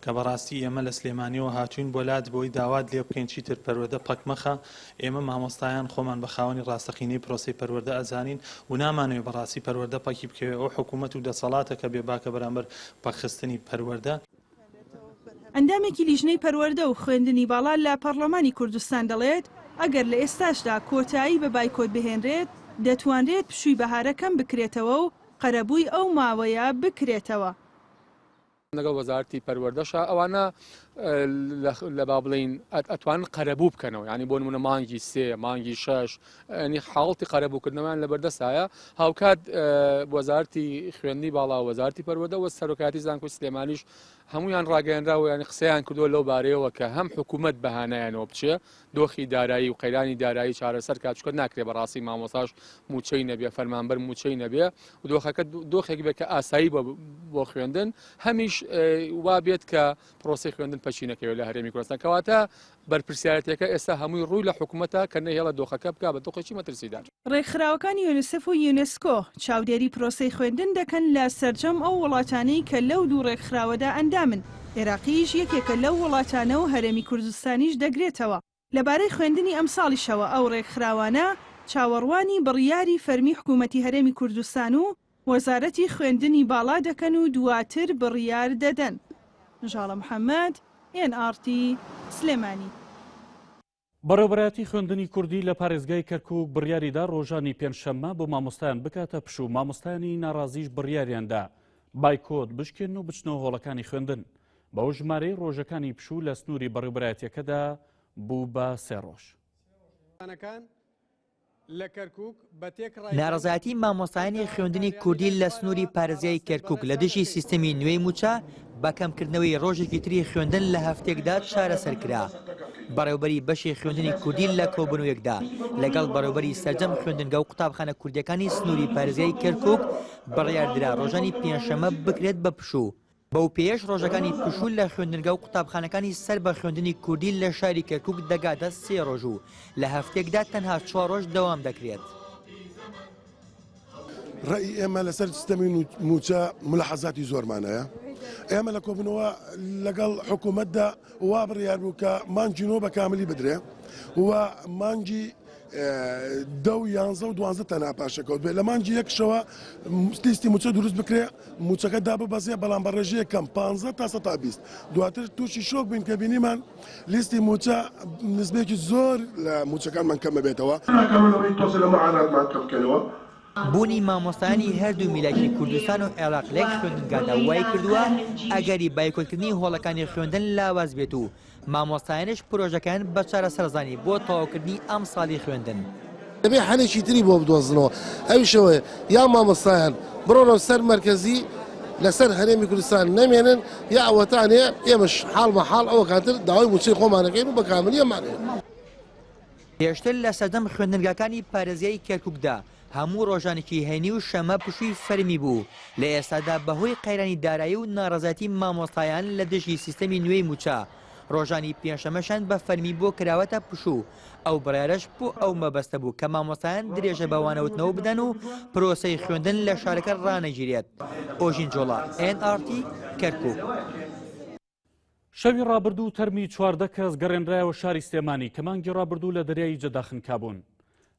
کە بەڕاستی ئێمە لە سلێمانیەوە هاتوین بۆ لات بۆی داوات لێ بکەین چیتر پەروەردە پەک مەخە، ئێمە مامۆستایان خۆمان بە خاوەنی ڕاستەقینەی پرۆسەی پەروەردە ئەزانین و نامانەوێ بەڕاستی پەروەردە پەکی بکەوێ، ئەو حکومەت و دەسەڵاتە کە بێباکە بەرامبەر پەکخستنی پەروەردە.
ئەندامێکی لیژنەی پەروەردە و خوێندنی باڵا لە پەڕڵەمانی کوردستان دەڵێت، ئەگەر لە ئێستاشدا کۆتایی بە بایکۆت بهێنرێت، دەتوانرێت پشووی بەهارە کەم بکرێتەوە و قەرەبووی ئەو ماوەیە بکرێتەوە.
لەگەڵ وەزارەتی پەروەردەشا ئەوانە لە با بڵێین ئەتوانن قەرەبوو بکەنەوە یعنی بۆ نمونە مانگی سێ مانگی شەش ینی حاڵتی قەرەبووکردنەوەیان لەبەردەستایە هاوکات وەزارتی خوێندنی باڵا وەزارتی پەروەردە وە سەرۆکایەتی زانکۆی سلێمانیش هەمویان ڕاگەیەنراوە ینی قسەیان کردووە لەو بارەیەوە کە هەم حکوومەت بەهانایانەوە بچێ دۆخی دارایی و قەیرانی دارایی چارەسەر کات چونکە ناکرێ بەڕاستی مامۆستاش مووچەی نەبێ فەرمانبەر مووچەی نەبێ و دۆخەکە دۆخێک بێت کە ئاسایی بۆ خوێندن هەمیش وا بێت کە پرۆسەی خوێندن پەکی نەکەوێت لە هەرێمی کوردستان کەواتە بەرپرسیارەتەکە ئێستا هەمووی ڕووی لە حکوومەتە کە نەهێڵە دۆخەکە بکا بە دۆخێکی مەترسیدار.
ڕێکخراوەکانی یونیسف و یونسکۆ چاودێری پرۆسەی خوێندن دەکەن لە سەرجەم ئەو وڵاتانەی کە لەو دوو ڕێکخراوەدا ئەندامن، عێراقیش یەکێکە لەو وڵاتانە و هەرێمی کوردستانیش دەگرێتەوە. لەبارەی خوێندنی ئەمساڵیشەوە ئەو ڕێکخراوانە چاوەڕوانی بڕیاری فەرمی حکوومەتی هەرێمی کوردستان و. وەزارەتی خوێندنی باڵا دەکەن و دواتر بڕیار دەدەن. ژاڵە محەمەد، ئێن ئاڕ تی، سلێمانی.
بەڕێوەبەرایەتی خوێندنی کوردی لە پارێزگای کەرکوک بڕیاریدا ڕۆژانی پێنجشەممە بۆ مامۆستایان بکاتە پشوو، مامۆستایانی ناڕازیش بڕیاریاندا بایکۆت بشکێنن و بچنەوە هۆڵەکانی خوێندن. بەو ژمارەی ڕۆژەکانی پشوو لە سنووری بەڕێوەبەرایەتیەکەدا بوو بە سێ ڕۆژ.
ناڕەزایەتی مامۆستایانی خوێندنی کوردی لە سنووری پارێزگای کەرکوک لە دژی سیستەمی نوێی مووچە بە کەمکردنەوەی ڕۆژێکی تری خوێندن لە هەفتەیەکدا چارەسەر کرا. بەڕێوبەری بەشی خوێندنی کوردی لە کۆبوونەوەیەکدا لەگەڵ بەڕێوبەری سەرجەم خوێندنگە و قوتابخانە کوردییەکانی سنووری پارێزگای کەرکوک بڕیاردرا ڕۆژانی پێنجشەممە بکرێت بە پشوو. بەو پێیەش ڕۆژەکانی پشوو لە خوێندنگە و قوتابخانەکانی سەر بە خوێندنی کوردی لە شاری کەرکوک دەگاتە سێ ڕۆژ و لە هەفتەیەکدا تەنها چوار ڕۆژ دەوام دەکرێت.
ڕەئی ئێمە لەسەر سیستەمی مووچە ملاحەزاتی زۆرمان هەیە. ئێمە لە کۆبوونەوە لەگەڵ حکوومەتدا وا بڕیار بوو کە مانگی نۆ بە کاملی بدرێ و مانگی دە و یانزە و دوانزە تەنها پاشەکەوت بێت لە مانگی یەکشەوە لیستی مووچە دروست بکرێ مووچەکە داببەزێ بەڵام بە ڕێژەیەک کەم 15 تا 120 دواتر تووشی شۆک بووین کە بینیمان لیستی مووچە نسبەیەکی زۆر لە مووچەکانمان کەم ئەبێتەوە. ناکەمەوەی تۆزێ لە معاناتمان کەم بکەنەوە.
بوونی مامۆستایانی هەردوو میلاکی کوردستان و عێراق لە یەک خوێندنگادا وایکردووە ئەگەری بایکۆتکردنی هۆڵەکانی خوێندن لاواز بێت و مامۆستایانیش پرۆژەکەیان بە چارەسەر زانی بۆ تەواوکردنی ئەمساڵی خوێندن.
دەبێ حەلێکی تری بۆ بدۆزنەوە ئەویش ئەوەیە یا مامۆستایان بڕۆنەوە سەر مەرکەزی لەسەر هەرێمی کوردستان نەمێنن یا ئەوەتانێ ئێمەش حاڵ بە حاڵ ئەوەکانتر داوای مووچەی خۆمان ئەکەین و بە کاملی ئەمانەوێت.
پێشتر لە سەرجەم خوێندنگاکانی پارێزگای کەرکوکدا هەموو ڕۆژانێکی هەینی و شەممە پشووی فەرمی بوو، لە ئێستادا بەهۆی قەیرانی دارایی و ناڕەزایەتی مامۆستایان لە دژی سیستەمی نوێی مووچە، ڕۆژانی پێنجشەممەشیان بە فەرمی بۆ کراوەتە پشوو، ئەو بڕیارەش بۆ ئەو مەبەستە بوو کە مامۆستایان درێژە بە وانەوتنەوە بدەن و پرۆسەی خوێندن لە شارەکە ڕانەگیرێت. ئۆژین جۆڵا، ئێن ئاڕ تی، کەرکوک.
شەوی ڕابردوو تەرمی 14 کەس گەڕێنرایەوە شاری سلێمانی کە مانگی ڕابردوو لە دەریای ئیجەدا خنکابوون.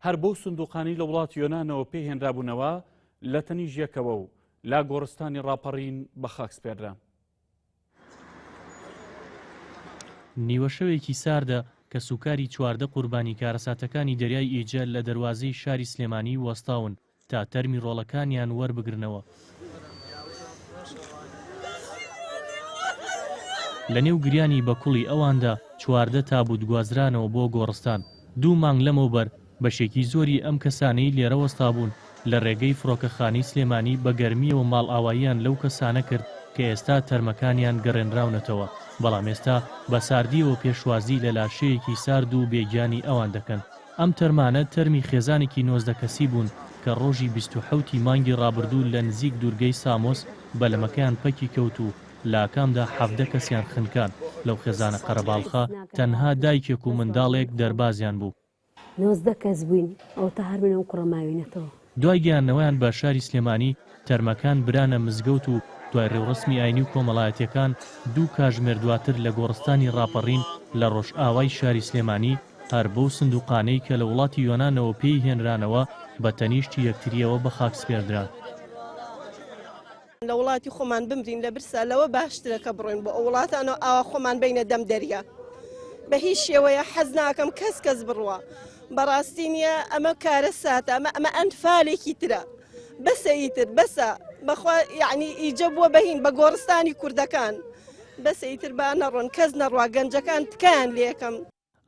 هەر بەو سندوقانەی لە وڵاتی یۆنانەوە پێی هێنرابوونەوە لە تەنیش یەکەوە و لا گۆڕستانی ڕاپەڕین بە خاک سپێردران.
نیوەشەوێکی ساردە، کەسوکاری 14 قوربانی کارەساتەکانی دەریای ئیجە لە دەروازەی شاری سلێمانی وەستاون تا تەرمی ڕۆڵەکانیان وەربگرنەوە. لەنێو گریانی بەکوڵی ئەواندا 14 تابوت گوازرانەوە بۆ گۆڕستان. دوو مانگ لەمەوبەر بەشێکی زۆری ئەم کەسانەی لێرە وەستابوون لە رێگەی فڕۆکەخانەی سلێمانی بە گەرمییەوە ماڵئاواییان لەو کەسانە کرد کە ئێستا تەرمەکانیان گەڕێنراونەتەوە، بەڵام ئێستا بە ساردییەوە پێشوازی لە لاشەیەکی سارد و بێ گیانی ئەوان دەکەن. ئەم تەرمانە تەرمی خێزانێکی 19 کەسی بوون کە ڕۆژی 27 ی مانگی ڕابردوو لە نزیک دوورگەی سامۆس بەلەمەکەیان پەکی کەوت و لە ئاکامدا 17 کەسیان خنکان، لەو خێزانە قەرەباڵخە تەنها دایکێک و منداڵێک دەربازیان بوو.
19 کەس بووین، ئەوەتا هەر من و ئەم کوڕە ماوینەتەوە.
دوای گەیاندنەوەیان بە شاری سلێمانی، تەرمەکان برانە مزگەوت و دوای ڕێوڕەسمی ئاینی و کۆمەڵایەتیەکان، دوو کاژمێر دواتر لە گۆڕستانی ڕاپەڕین لە ڕۆژئاوای شاری سلێمانی، هەر بەو سندوقانەی کە لە وڵاتی یۆنانەوە پێی هێنرانەوە، بە تەنیشتی یەکترییەوە بە خاک سپێردران.
لە وڵاتی خۆمان بمرین لە برسا لەوە باشترە کە بڕۆین بۆ ئەو وڵاتانەوە ئاوا خۆمان بینە دەم دەریا بە هیچ شێوەیە حەز ناکەم کەس کەس بڕوا بەڕاستی نییە ئەمە کارە ساتە ئەمە ئەمە ئەنفالێکی ترە بەسە ئیتر بەسە بەخوا یعنی ئیجە بووە بەهین بە گۆڕستانی کوردەکان بەسە ئیتر با نەڕۆن کەس نەڕوا گەنجەکان تکایان لێکەم.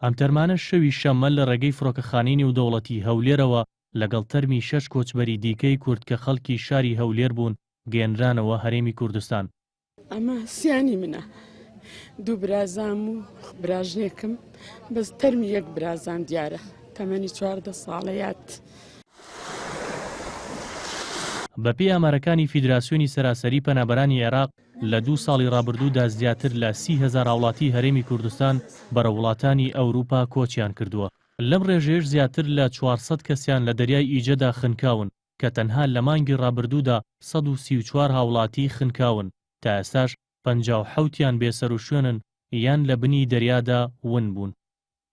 ئەم تەرمانە شەوی شەممە لە ڕێگەی فڕۆکەخانەی نێودەوڵەتی هەولێرەوە لەگەڵ تەرمی شەش کۆچبەری دیکەی کورد کە خەڵکی شاری هەولێر بوون گەیەنرانەوە هەرێمی کوردستان.
ئەمە سیانی منە دوو برازام و براژنێکم بەس تەرمی یەک برازام دیارە تەمەنی 14 ساڵە یاد.
بەپێی ئامارەکانی فیدراسیۆنی سەراسەری پەنابەرانی عێراق، لە دوو ساڵی ڕابردوودا زیاتر لە 30 هەزار هاوڵاتی هەرێمی کوردستان بەرەو وڵاتانی ئەوروپا کۆچیان کردووە. لەم ڕێژەیەش زیاتر لە 400 کەسیان لە دەریای ئیجەدا خنکاون کە تەنها لە مانگی ڕابردوودا 134 هاوڵاتی خنکاون، تا ئێستاش 57 یان بێسەروشوێنن یان لە بنی دەریادا ون بوون.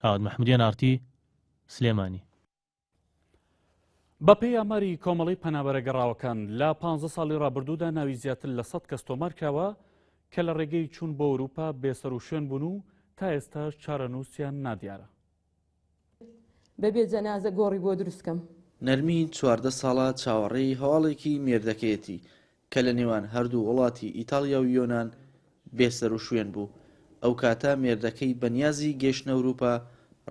ئاوات مەحمودیان ئاڕتی، سلێمانی.
بەپێی ئاماری کۆمەڵەی پەنابەرە گەڕاوەکان، لە پانزە ساڵی ڕابردوودا ناوی زیاتر لە سەد کەس تۆمارکراوە کە لە ڕێگەی چوون بۆ ئەوروپا بێسەروشوێن بوون و تا ئێستاش چارەنووسیان نادیارە.
بەبێ جەنازە گۆڕی بۆ دروست کەم.
نەرمین 14 ساڵە چاوەڕێی هەواڵێکی مێردەکەیەتی کە لە نێوان هەردوو وڵاتی ئیتاڵیا و یۆنان بێسەروشوێن بوو، ئەو کاتە مێردەکەی بە نیازی گەیشتنە ئەوروپا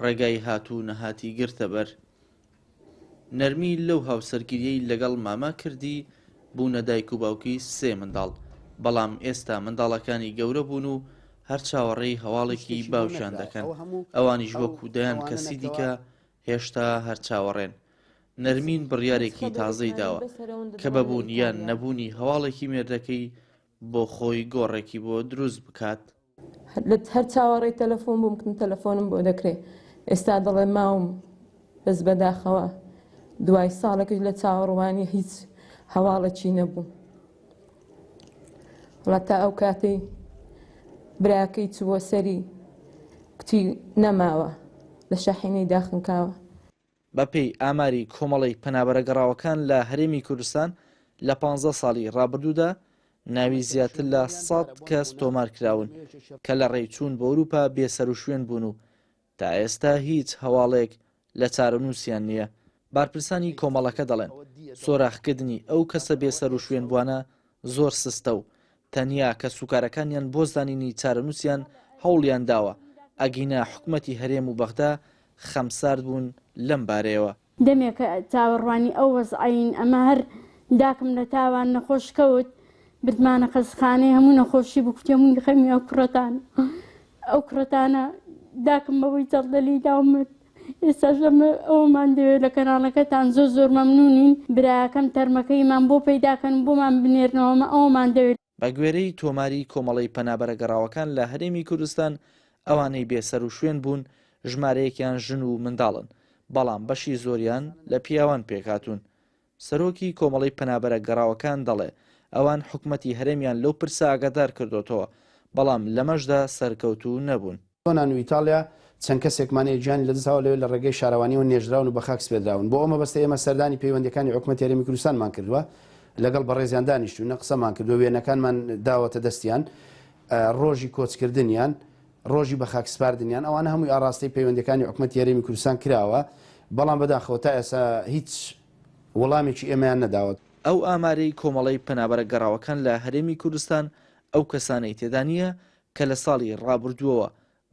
ڕێگای هات و نەهاتی گرتە بەر. نەرمی لەو هاوسەرگیریەی لەگەڵ مامە کردی بوونە دایک و باوکی سێ منداڵ، بەڵام ئێستا منداڵەکانی گەورە بوون و هەر چاوەڕێی هەواڵێکی باوکیان دەکەن، ئەوانیش وەکو دەیان کەسی دیکە هێشتا هەر چاوەڕێن. نەرمین بڕیارێکی تازەی داوە کە بە بوون یان نەبوونی هەواڵێکی مێردەکەی بۆ خۆی گۆڕێکی بۆ دروست بکات.
هەر چاوەڕێی تەلەفۆن بووم کتم تەلەفۆنم بۆ دەکرێ ئێستا دەڵێ ماوم بەس بەداخەوە دوای ساڵێکیش لە چاوەڕوانی هیچ هەواڵێکی نەبوو وڵا تا ئەو کاتەی براکەی چووە سەری کچی نەماوە لە شەحینەی داخنکاوە.
بەپێی ئاماری کۆمەڵەی پەنابەرە گەڕاوەکان لە هەرێمی کوردستان لە پانزە ساڵی ڕابردوودا ناوی زیاتر لە سەد کەس تۆمارکراون کە لە ڕێی چوون بۆ ئەوروپا بێسەروشوێن بوون و تا ئێستا هیچ هەواڵێک لە چارەنووسیان نییە. بارپرسانی کۆمەڵەکە دەڵێن، سۆراخکردنی ئەو کەسە بێسەروشوێنبووانە زۆر سستە و تەنیا کەسوکارەکانیان بۆ زانینی چارەنووسیان هەوڵیان داوە، ئەگینا حکومەتی هەرێم و بەغدا خەمسارد بوون لەم بارەیەوە.
دەمێکە چاوەڕوانی ئەو وەزعەین ئەمە هەر داکم لە تاوان نەخۆش کەوت بردمانە خەستخانەی هەموو نەخۆشی بوو کوتی هەمووی خەمی ئەو کوڕەتانە ئەو کوڕەتانە داکم بەوەی جەڵدە لێی دا و مرد ئێستاش ئەمە ئەوەمان دەوێت لە کەناڵەکەتان زۆر زۆر مەمنونین براکەم تەرمەکەیمان بۆ پەیداکەن و بۆمان بنێرنەوە ئەمە ئەوەمان دەوێت.
بە گوێرەی تۆماری کۆمەڵەی پەنابەرە گەڕاوەکان لە هەرێمی کوردستان، ئەوانەی بێسەروشوێن بوون ژمارەیەکیان ژن و منداڵن، بەڵام بەشی زۆریان لە پیاوان پێکهاتوون. سەرۆکی کۆمەڵەی پەنابەرە گەڕاوەکان دەڵێ، ئەوان حکومەتی هەرێمیان لەو پرسە ئاگادار کردۆتەوە، بەڵام لەمەشدا سەرکەوتوو نەبوون.
یۆنان و ئیتاڵیا چەند کەسێکمان هەیە گیانی لەدەستداوە لەوێ لە ڕێگەی شارەوانیەوە نێژراون و بەخاک سپێردراون بۆ ئەو مەبەستە ئێمە سەردانی پەیوەندیەکانی حکومەتی هەرێمی کوردستانمان کردووە لەگەڵ بەڕێزیان دانیشتوینە قسەمان کردووە وێنەکانمان داوەتە دەستیان ڕۆژی کۆچکردنیان ڕۆژی بەخاک سپاردنیان ئەوانە هەمووی ئاڕاستەی پەیوەندیەکانی حکومەتی هەرێمی کوردستان کراوە بەڵام بەداخەوە تا ئێستا هیچ وەڵامێکی ئێمەیان نەداوە.
ئەو ئامارەی کۆمەڵەی پەنابەرە گەڕاوەکان لە هەرێمی کوردستان ئەو کەسانەی تێدا نییە کە لە ساڵی ڕابردووەوە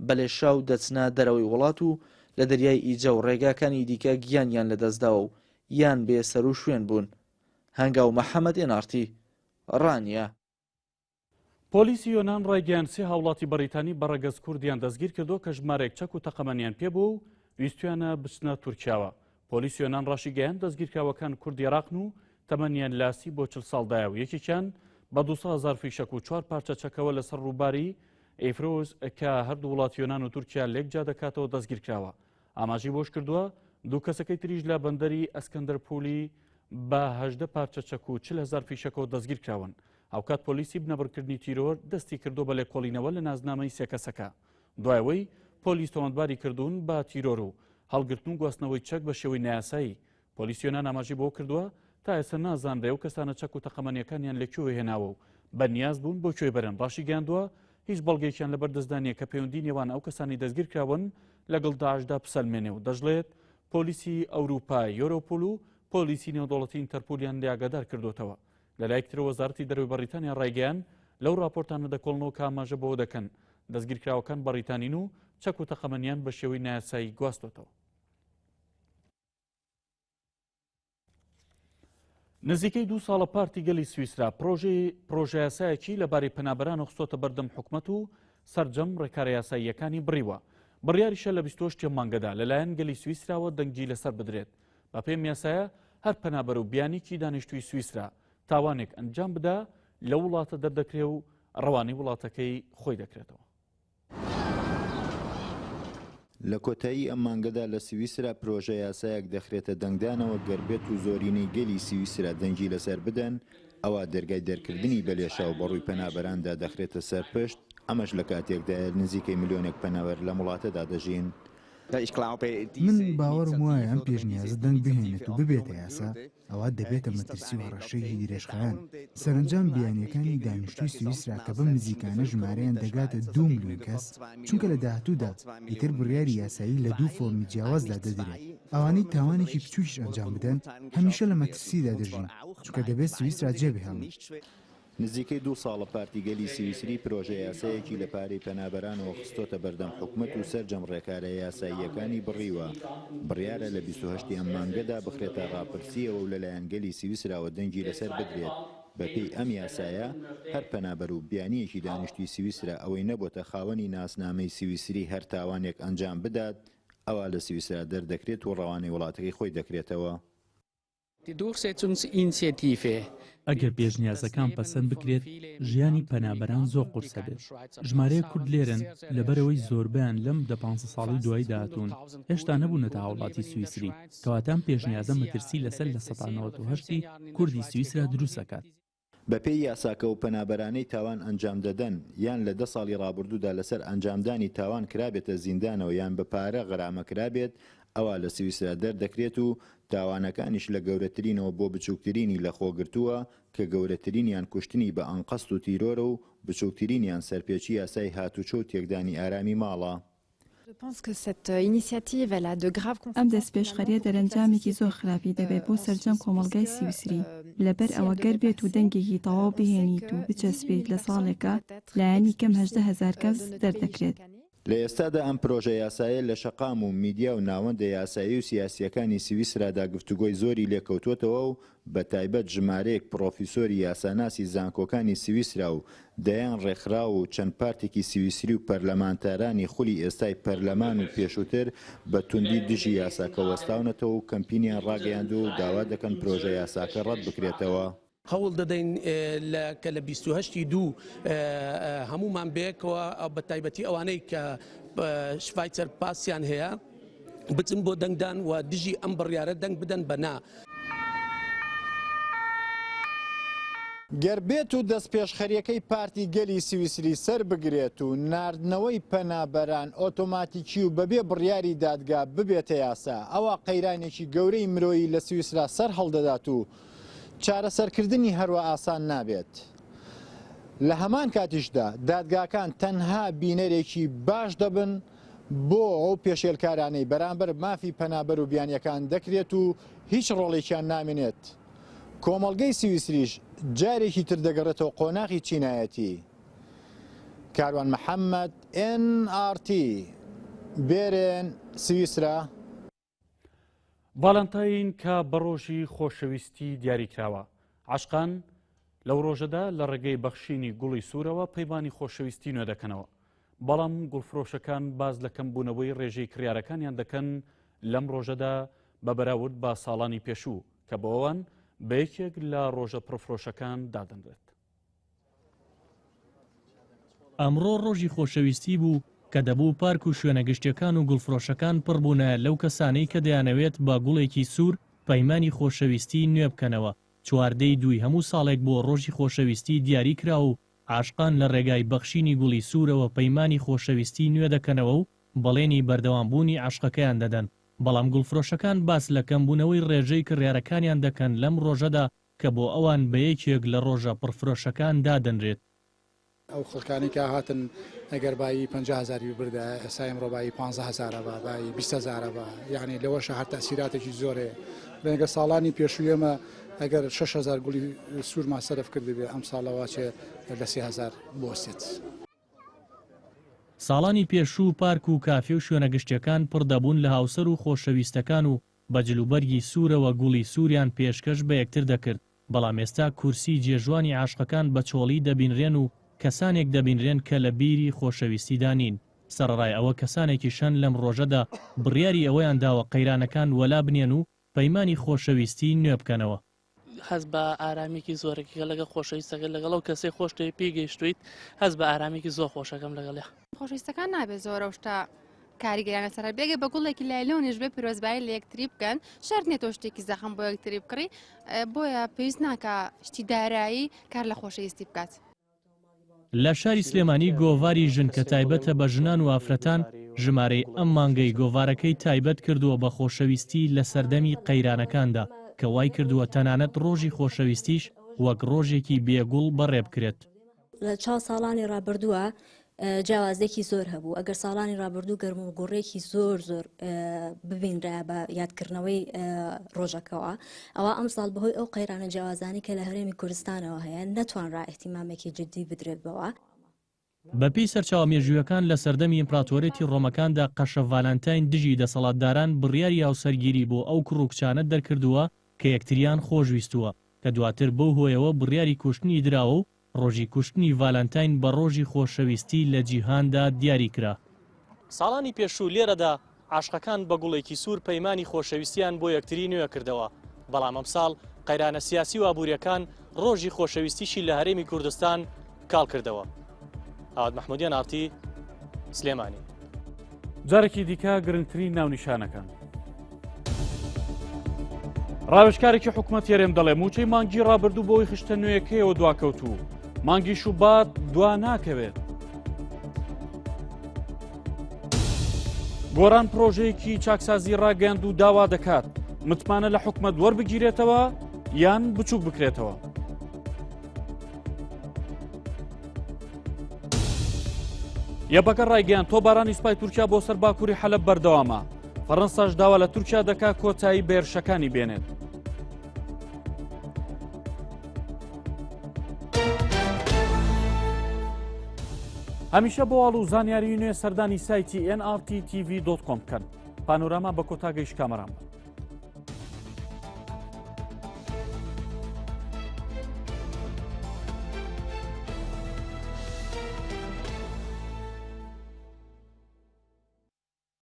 بە لێشاو دەچنە دەرەوەی وڵات و لە دەریای ئیجە و ڕێگاکانی دیکە گیانیان لەدەستداوە و یان بێ سەروشوێن بوون. هەنگاو محەمەد ئێن ئاڕ تی، ڕانیە.
پۆلیسی یۆنان ڕایگەیاند سێ هاوڵاتی بەڕیتانی بە ڕەگەز کوردیان دەستگیر کردووە کە ژمارەیەک چەک و تەقەمەنیان پێبووە و ویستویانە بچنە تورکیاوە. پۆلیسی یۆنان ڕاشیگەیاند دەستگیرکراوەکان کوردی عێراقن و تەمەنیان لە 30 بۆ 40 ساڵدایە و یەکێکیان بە 200 هەزار فیشەک و چوار پارچە چەکەوە لەسەر ڕووباری ئیفرۆز کە هەردوو وڵات یۆنان و تورکیا لێک جیا دەکاتەوە دەستگیرکراوە. ئاماژەی بەوەشکردووە، دوو کەسەکەی تریش لە بەندەری ئەسکەندەرپولی بە 18 پارچە چەک و 40 هەزار فیشەکەوە دەستگیرکراون. هاوکات پۆلیسی بنەبڕکردنی تیرۆر دەستی کردووە بە لێکۆڵینەوە لە نازنامەی سێ کەسەکە. دوای ئەوەی پۆلیس تۆمەتباری کردوون بە تیرۆر و هەڵگرتن و گواستنەوەی چەک بە شێوەی نایاسایی. پۆلیسی یۆنان ئاماژەی بەوە کردووە، تا ئێستا نازانرێ ئەو کەسانە چەک و تەقەمەنییەکانیان لە کوێوە هێناوە و بە نیاز بوون بۆ کوێ بەرن. ڕاشیگەیاندووە، هیچ بەڵگەیەکیان لەبەر دەستدا نییە کە پەیوەندی نێوان ئەو کەسانەی دەستگیرکراون لەگەڵ داعشدا بسەلمێنێ و دەشڵێت، پۆلیسی ئەوروپا یۆرۆپول و پۆلیسی نێودەوڵەتی ئینتەرپولیان لێ ئاگادار کردووەتەوە. لەلایەک ترەوە وەزارەتی دەرەوەی بەڕیتانیا ڕایگەیاند، لەو ڕاپۆرتانە دەکۆڵنەوە کە ئاماژە بەوە دەکەن دەستگیرکراوەکان بەڕیتانین و چەک و تەقەمەنیان بە شێوەی نایاسایی گواستۆتەوە. نزیکەی دوو ساڵە پارتی گەلی سویسرا پرۆژەی پرۆژەیاسایەکی لەبارەی پەنابەران خستۆتە بەردەم حکومەت و سەرجەم ڕێکارە یاساییەکانی بڕیوە. بڕیاریشە لە 28 مانگەدا لەلایەن گەلی سویسراوە دەنگی لەسەر بدرێت. بەپێی ئەم یاسایە هەر پەنابەر و بیانیکی دانیشتووی سویسرا تاوانێک ئەنجام بدا لەو وڵاتە دەردەکرێ و ڕەوانەی وڵاتەکەی خۆی دەکرێتەوە.
لە کۆتایی ئەم مانگەدا لە سویسرا پرۆژە یاسایەک دەخرێتە دەنگدانەوە گەر بێت و زۆرینەی گەلی سویسرا دەنگی لەسەر بدەن ئەوا دەرگای دەرکردنی بە لێشاو بەڕووی پەنابەراندا دەخرێتە سەر پشت، ئەمەش لە کاتێکدایە نزیکەی ملیۆنێک پەنابەر لەم وڵاتەدا دەژین.
من باوەڕم وایە ئەم پێشنیازە دەنگ بهێنێت و ببێتە یاسا، ئەوا دەبێتە مەترسی و هەڕەشەیەکی درێژخایەن. سەرەنجام بیانییەکانی دانیشتووی سویسرا کە بەم نزیکانە ژمارەیان دەگاتە دوو ملیۆن کەس، چونکە لە داهاتوودا ئیتر بڕیاری یاسایی لە دوو فۆرمی جیاوازدا دەدرێت، ئەوانەی تاوانێکی بچووکیش ئەنجام بدەن هەمیشە لە مەترسیدا دەژین، چونکە دەبێت سویسرا جێبهێڵن.
نزیکەی دوو ساڵە پارتی گەلی سویسری پرۆژەیاسایەکی لە پارەی پەنابەرانەوە خستۆتە بەردەم حکومەت و سەرجەم ڕێکارە یاساییەکانی بڕیوە، بڕیارە لە 28 ی ئەم مانگەدا بخرێتە ڕاپرسییەوە و لەلایەن گەلی سویسراوە دەنگی لەسەر بدرێت. بەپێی ئەم یاسایە هەر پەنابەر و بیانییەکی دانیشتووی سویسرا ئەوەی نەبۆتە خاوەنی ناسنامەی سویسری هەر تاوانێک ئەنجام بدات ئەوا لە سویسرا دەردەکرێت و ڕەوانەی وڵاتەکەی خۆی دەکرێتەوە.
ئەگەر پێشنیازەکان پەسەند بکرێت، ژیانی پەنابەران زۆر قورس ئەبێت. ژمارەیەک کورد لێرەن، لەبەرئەوەی زۆربەیان لەم دە پانزە ساڵەی دواییدا هاتوون، هێشتا نەبوونەتە هاوڵاتی سویسری، کەواتە ئەم پێشنیازە مەترسی لەسەر 98% ی کوردی سویسرا دروست ئەکات.
بەپێی یاساکە ئەو پەنابەرانەی تاوان ئەنجامدەدەن یان لە دە ساڵی ڕابردوودا لەسەر ئەنجامدانی تاوان کرابێتە زیندانەوە یان بە پارە غەرامە کرابێت ئەوا لە سویسرا دەردەکرێت و تاوانەکانیش لە گەورەترینەوە بۆ بچووکترینی لەخۆگرتووە کە گەورەترینیان کوشتنی بە ئەنقەست و تیرۆرە و بچووکترینیان سەرپێچی یاسای هاتوچۆ و تێکدانی ئارامی ماڵە.
ئەم دەستپێشخەرییە دەرەنجامێکی زۆر خراپی دەبێت بۆ سەرجەم کۆمەڵگای سویسری، لەبەر ئەوە گەر بێت و دەنگێکی تەواو بهێنیت و بچەسپێیت لە ساڵێکا لایەنی کەم 18 هەزار کەس دەردەکرێت.
لە ئێستادا ئەم پرۆژە یاسایە لە شەقام و میدیا و ناوەندە یاسایی و سیاسییەکانی سویسرادا گفتوگۆی زۆری لێکەوتووەتەوە و بە تایبەت ژمارەیەک پڕۆفیسۆری یاساناسی زانکۆکانی سویسرا و دەیان ڕێکخراو و چەند پارتێکی سویسری و پەرلەمانتارانی خولی ئێستای پەرلەمان و پێشووتر بە توندی دژی یاساکە وەستاونەتەوە و کەمپینیان ڕاگەیاندووە و داوا دەکەن پرۆژە یاساکە ڕەت بکرێتەوە.
هەوڵ دەدەین لە کە لە 28 ی دوو هەموومان بەیەکەوە بە تایبەتی ئەوانەی کە شفایچەر پاسیان هەیە بچن بۆ دەنگدان و دژی ئەم بڕیارە دەنگ بدەن بە نا.
گەر بێت و دەستپێشخەرییەکەی پارتی گەلی سویسری سەربگرێت و ناردنەوەی پەنابەران ئۆتۆماتیکی و بەبێ بڕیاری دادگا ببێتە یاسا، ئەوا قەیرانێکی گەورەی مرۆیی لە سویسرا سەرهەڵدەدات و چارەسەرکردنی هەروا ئاسان نابێت. لە هەمان کاتیشدا دادگاکان تەنها بینەرێکی باش دەبن بۆ ئەو پێشێلکارانەی بەرامبەر مافی پەنابەر و بیانییەکان دەکرێت و هیچ ڕۆڵێکیان نامێنێت. کۆمەڵگەی سویسریش جارێکی تر دەگەڕێتەوە قۆناغی چینایەتی. کاروان محەمەد، ئێن ئاڕ تی، بێرن، سویسرا.
ڤالانتاین کە بە ڕۆژی خۆشەویستی دیاریکراوە، عاشقان لەو ڕۆژەدا لە ڕێگەی بەخشینی گوڵی سوورەوە پەیمانی خۆشەویستی نوێ دەکەنەوە. بەڵام گوڵفرۆشەکان باس لە کەمبوونەوەی ڕێژەی کڕیارەکانیان دەکەن لەم ڕۆژەدا بە بەراورد بە ساڵانی پێشوو کە بۆ ئەوان بە یەکێک لە ڕۆژە پڕفرۆشەکان دادەنرێت.
ئەمڕۆ ڕۆژی خۆشەویستی بوو کە دەبوو پارک و شوێنە گشتیەکان و گوڵفرۆشەکان پڕ بوونایە لەو کەسانەی کە دەیانەوێت بە گوڵێکی سوور پەیمانی خۆشەویستی نوێ بکەنەوە، چواردەی دووی هەموو ساڵێک بۆ ڕۆژی خۆشەویستی دیاری کرا و عاشقان لە ڕێگای بەخشینی گوڵی سوورەوە پەیمانی خۆشەویستی نوێ دەکەنەوە و بەڵێنی بەردەوامبوونی عەشقەکەیان دەدەن، بەڵام گوڵفرۆشەکان باس لە کەمبوونەوەی ڕێژەی کڕیارەکانیان دەکەن لەم ڕۆژەدا کە بۆ ئەوان بە یەکێک لە ڕۆژە پڕفرۆشەکان دادەنرێت.
ئەو خەڵکانەی کە هاتن ئەگەر بایی 50 هەزاری ببردایە ئێستا ئیمڕۆ بایی 15 هەزارە با بایی 20 هەزارە با یعنی لەوەشە هەر تەسیراتێکی زۆر هەیە ڕەنگە ساڵانی پێشووی ئێمە ئەگەر 6 هەزار گوڵی سوورمان سەرف کردبێ ئەم ساڵەوە چێ لە 3 هەزار بوەستێت.
ساڵانی پێشوو پارک و کافێ و شوێنە گشتیەکان پڕ دەبوون لە هاوسەر و خۆشەویستەکان و بە جلوبەرگی سوورەوە گوڵی سووریان پێشکەش بە یەکتر دەکرد، بەڵام ئێستا کورسی جێژوانی عاشقەکان بە چۆڵی دەبینرێن و کەسانێک دەبینرێن کە لە بیری خۆشەویستیدا نین. سەڕەڕای ئەوە کەسانێکیش هەن لەم ڕۆژەدا بڕیاری ئەوەیان داوە قەیرانەکان وەلا بنێن و پەیمانی خۆشەویستی نوێ بکەنەوە.
هەست بە ئارامیکی زۆرەکە لەگەڵ خۆشەویستەکە لەگەڵ ئەو کەسەی خۆشتەوێ پێی گەیشتویت هەست بە ئارامیکی زۆر خۆشەکەم لەگەڵیا.
خۆشەویستەکان نابێت زۆر ئەو شتە کاریگەریان لەسەر هەبێ ئەگەر بە گوڵێکی لایلۆنیش بێ پیرۆزبایی لە یەکتری بکەن شەرت نییە تۆ شتێکی زەخم بۆ یەکتری بکڕی بۆیە پێویست ناکا شتی دارایی کار لە خۆشەویستی بکات.
لە شاری سلێمانی گۆڤاری ژن کە تایبەتە بە ژنان و ئافرەتان، ژمارەی ئەم مانگەی گۆڤارەکەی تایبەت کردووە بە خۆشەویستی لە سەردەمی قەیرانەکاندا، کە وایکردووە تەنانەت ڕۆژی خۆشەویستیش وەک ڕۆژێکی بێ گوڵ بەڕێبکرێت.
لە چاو ساڵانی ڕابردووە جیاوازێکی زۆر هەبوو ئەگەر ساڵانی ڕابردوو گەرم و گوڕێکی زۆر زۆر ببینرا بە یادکردنەوەی ڕۆژەکەوە ئەوە ئەم ساڵ بەهۆی ئەو قەیرانە جیاوازانی کە لە هەرێمی کوردستانەوە هەیە نەتوانرا ئیهتیمامێکی جدی بدرێت بەوە.
بەپێی سەرچاوە مێژوویەکان لە سەردەمی ئیمپراتۆرێتی ڕۆمەکاندا قەشە ڤالانتاین دژی دەسەڵاتداران بڕیاری هاوسەرگیری بۆ ئەو کوڕ و کچانە دەرکردووە کە یەکتریان خۆشویستووە کە دواتر بەو هۆیەوە بڕیاری کوشتنی دراوە و ڕۆژی کوشتنی ڤالانتاین بە ڕۆژی خۆشەویستی لە جیهاندا دیاری کرا. ساڵانی پێشوو لێرەدا عاشقەکان بە گوڵێکی سوور پەیمانی خۆشەویستیان بۆ یەکتری نوێ کردەوە، بەڵام ئەمساڵ قەیرانە سیاسی و ئابوورییەکان ڕۆژی خۆشەویستیشی لە هەرێمی کوردستان کاڵ کردەوە. ئاوات مەحموودیان ئاڕتی، سلێمانی.
جارێکی دیکە گرنگترین ناونیشانەکان. ڕاوێژکارێکی حکومەت هەرێم دەڵێ موچەی مانگی ڕابردوو بۆی خشتە نوێیەکەیەوە دواکەوتوو مانگی شوبات دوا ناکەوێت. گۆران پرۆژەیەکی چاکسازی ڕاگەیاند و داوا دەکات متمانە لە حکومەت وەربگیرێتەوە یان بچووک بکرێتەوە. یەپەکە ڕایگەیان تۆپبارانی سوپای تورکیا بۆ سەر باکووری حەلەب بەردەوامە فەڕەنساش داوا لە تورکیا دەکا کۆتایی بە هێرشەکانی بێنێت. هەمیشە بۆ هەواڵ و زانیاری نوێ سەردانی سایتی nrttv.com بکەن. پانۆراما بە کۆتا گەیشت کامەران بن.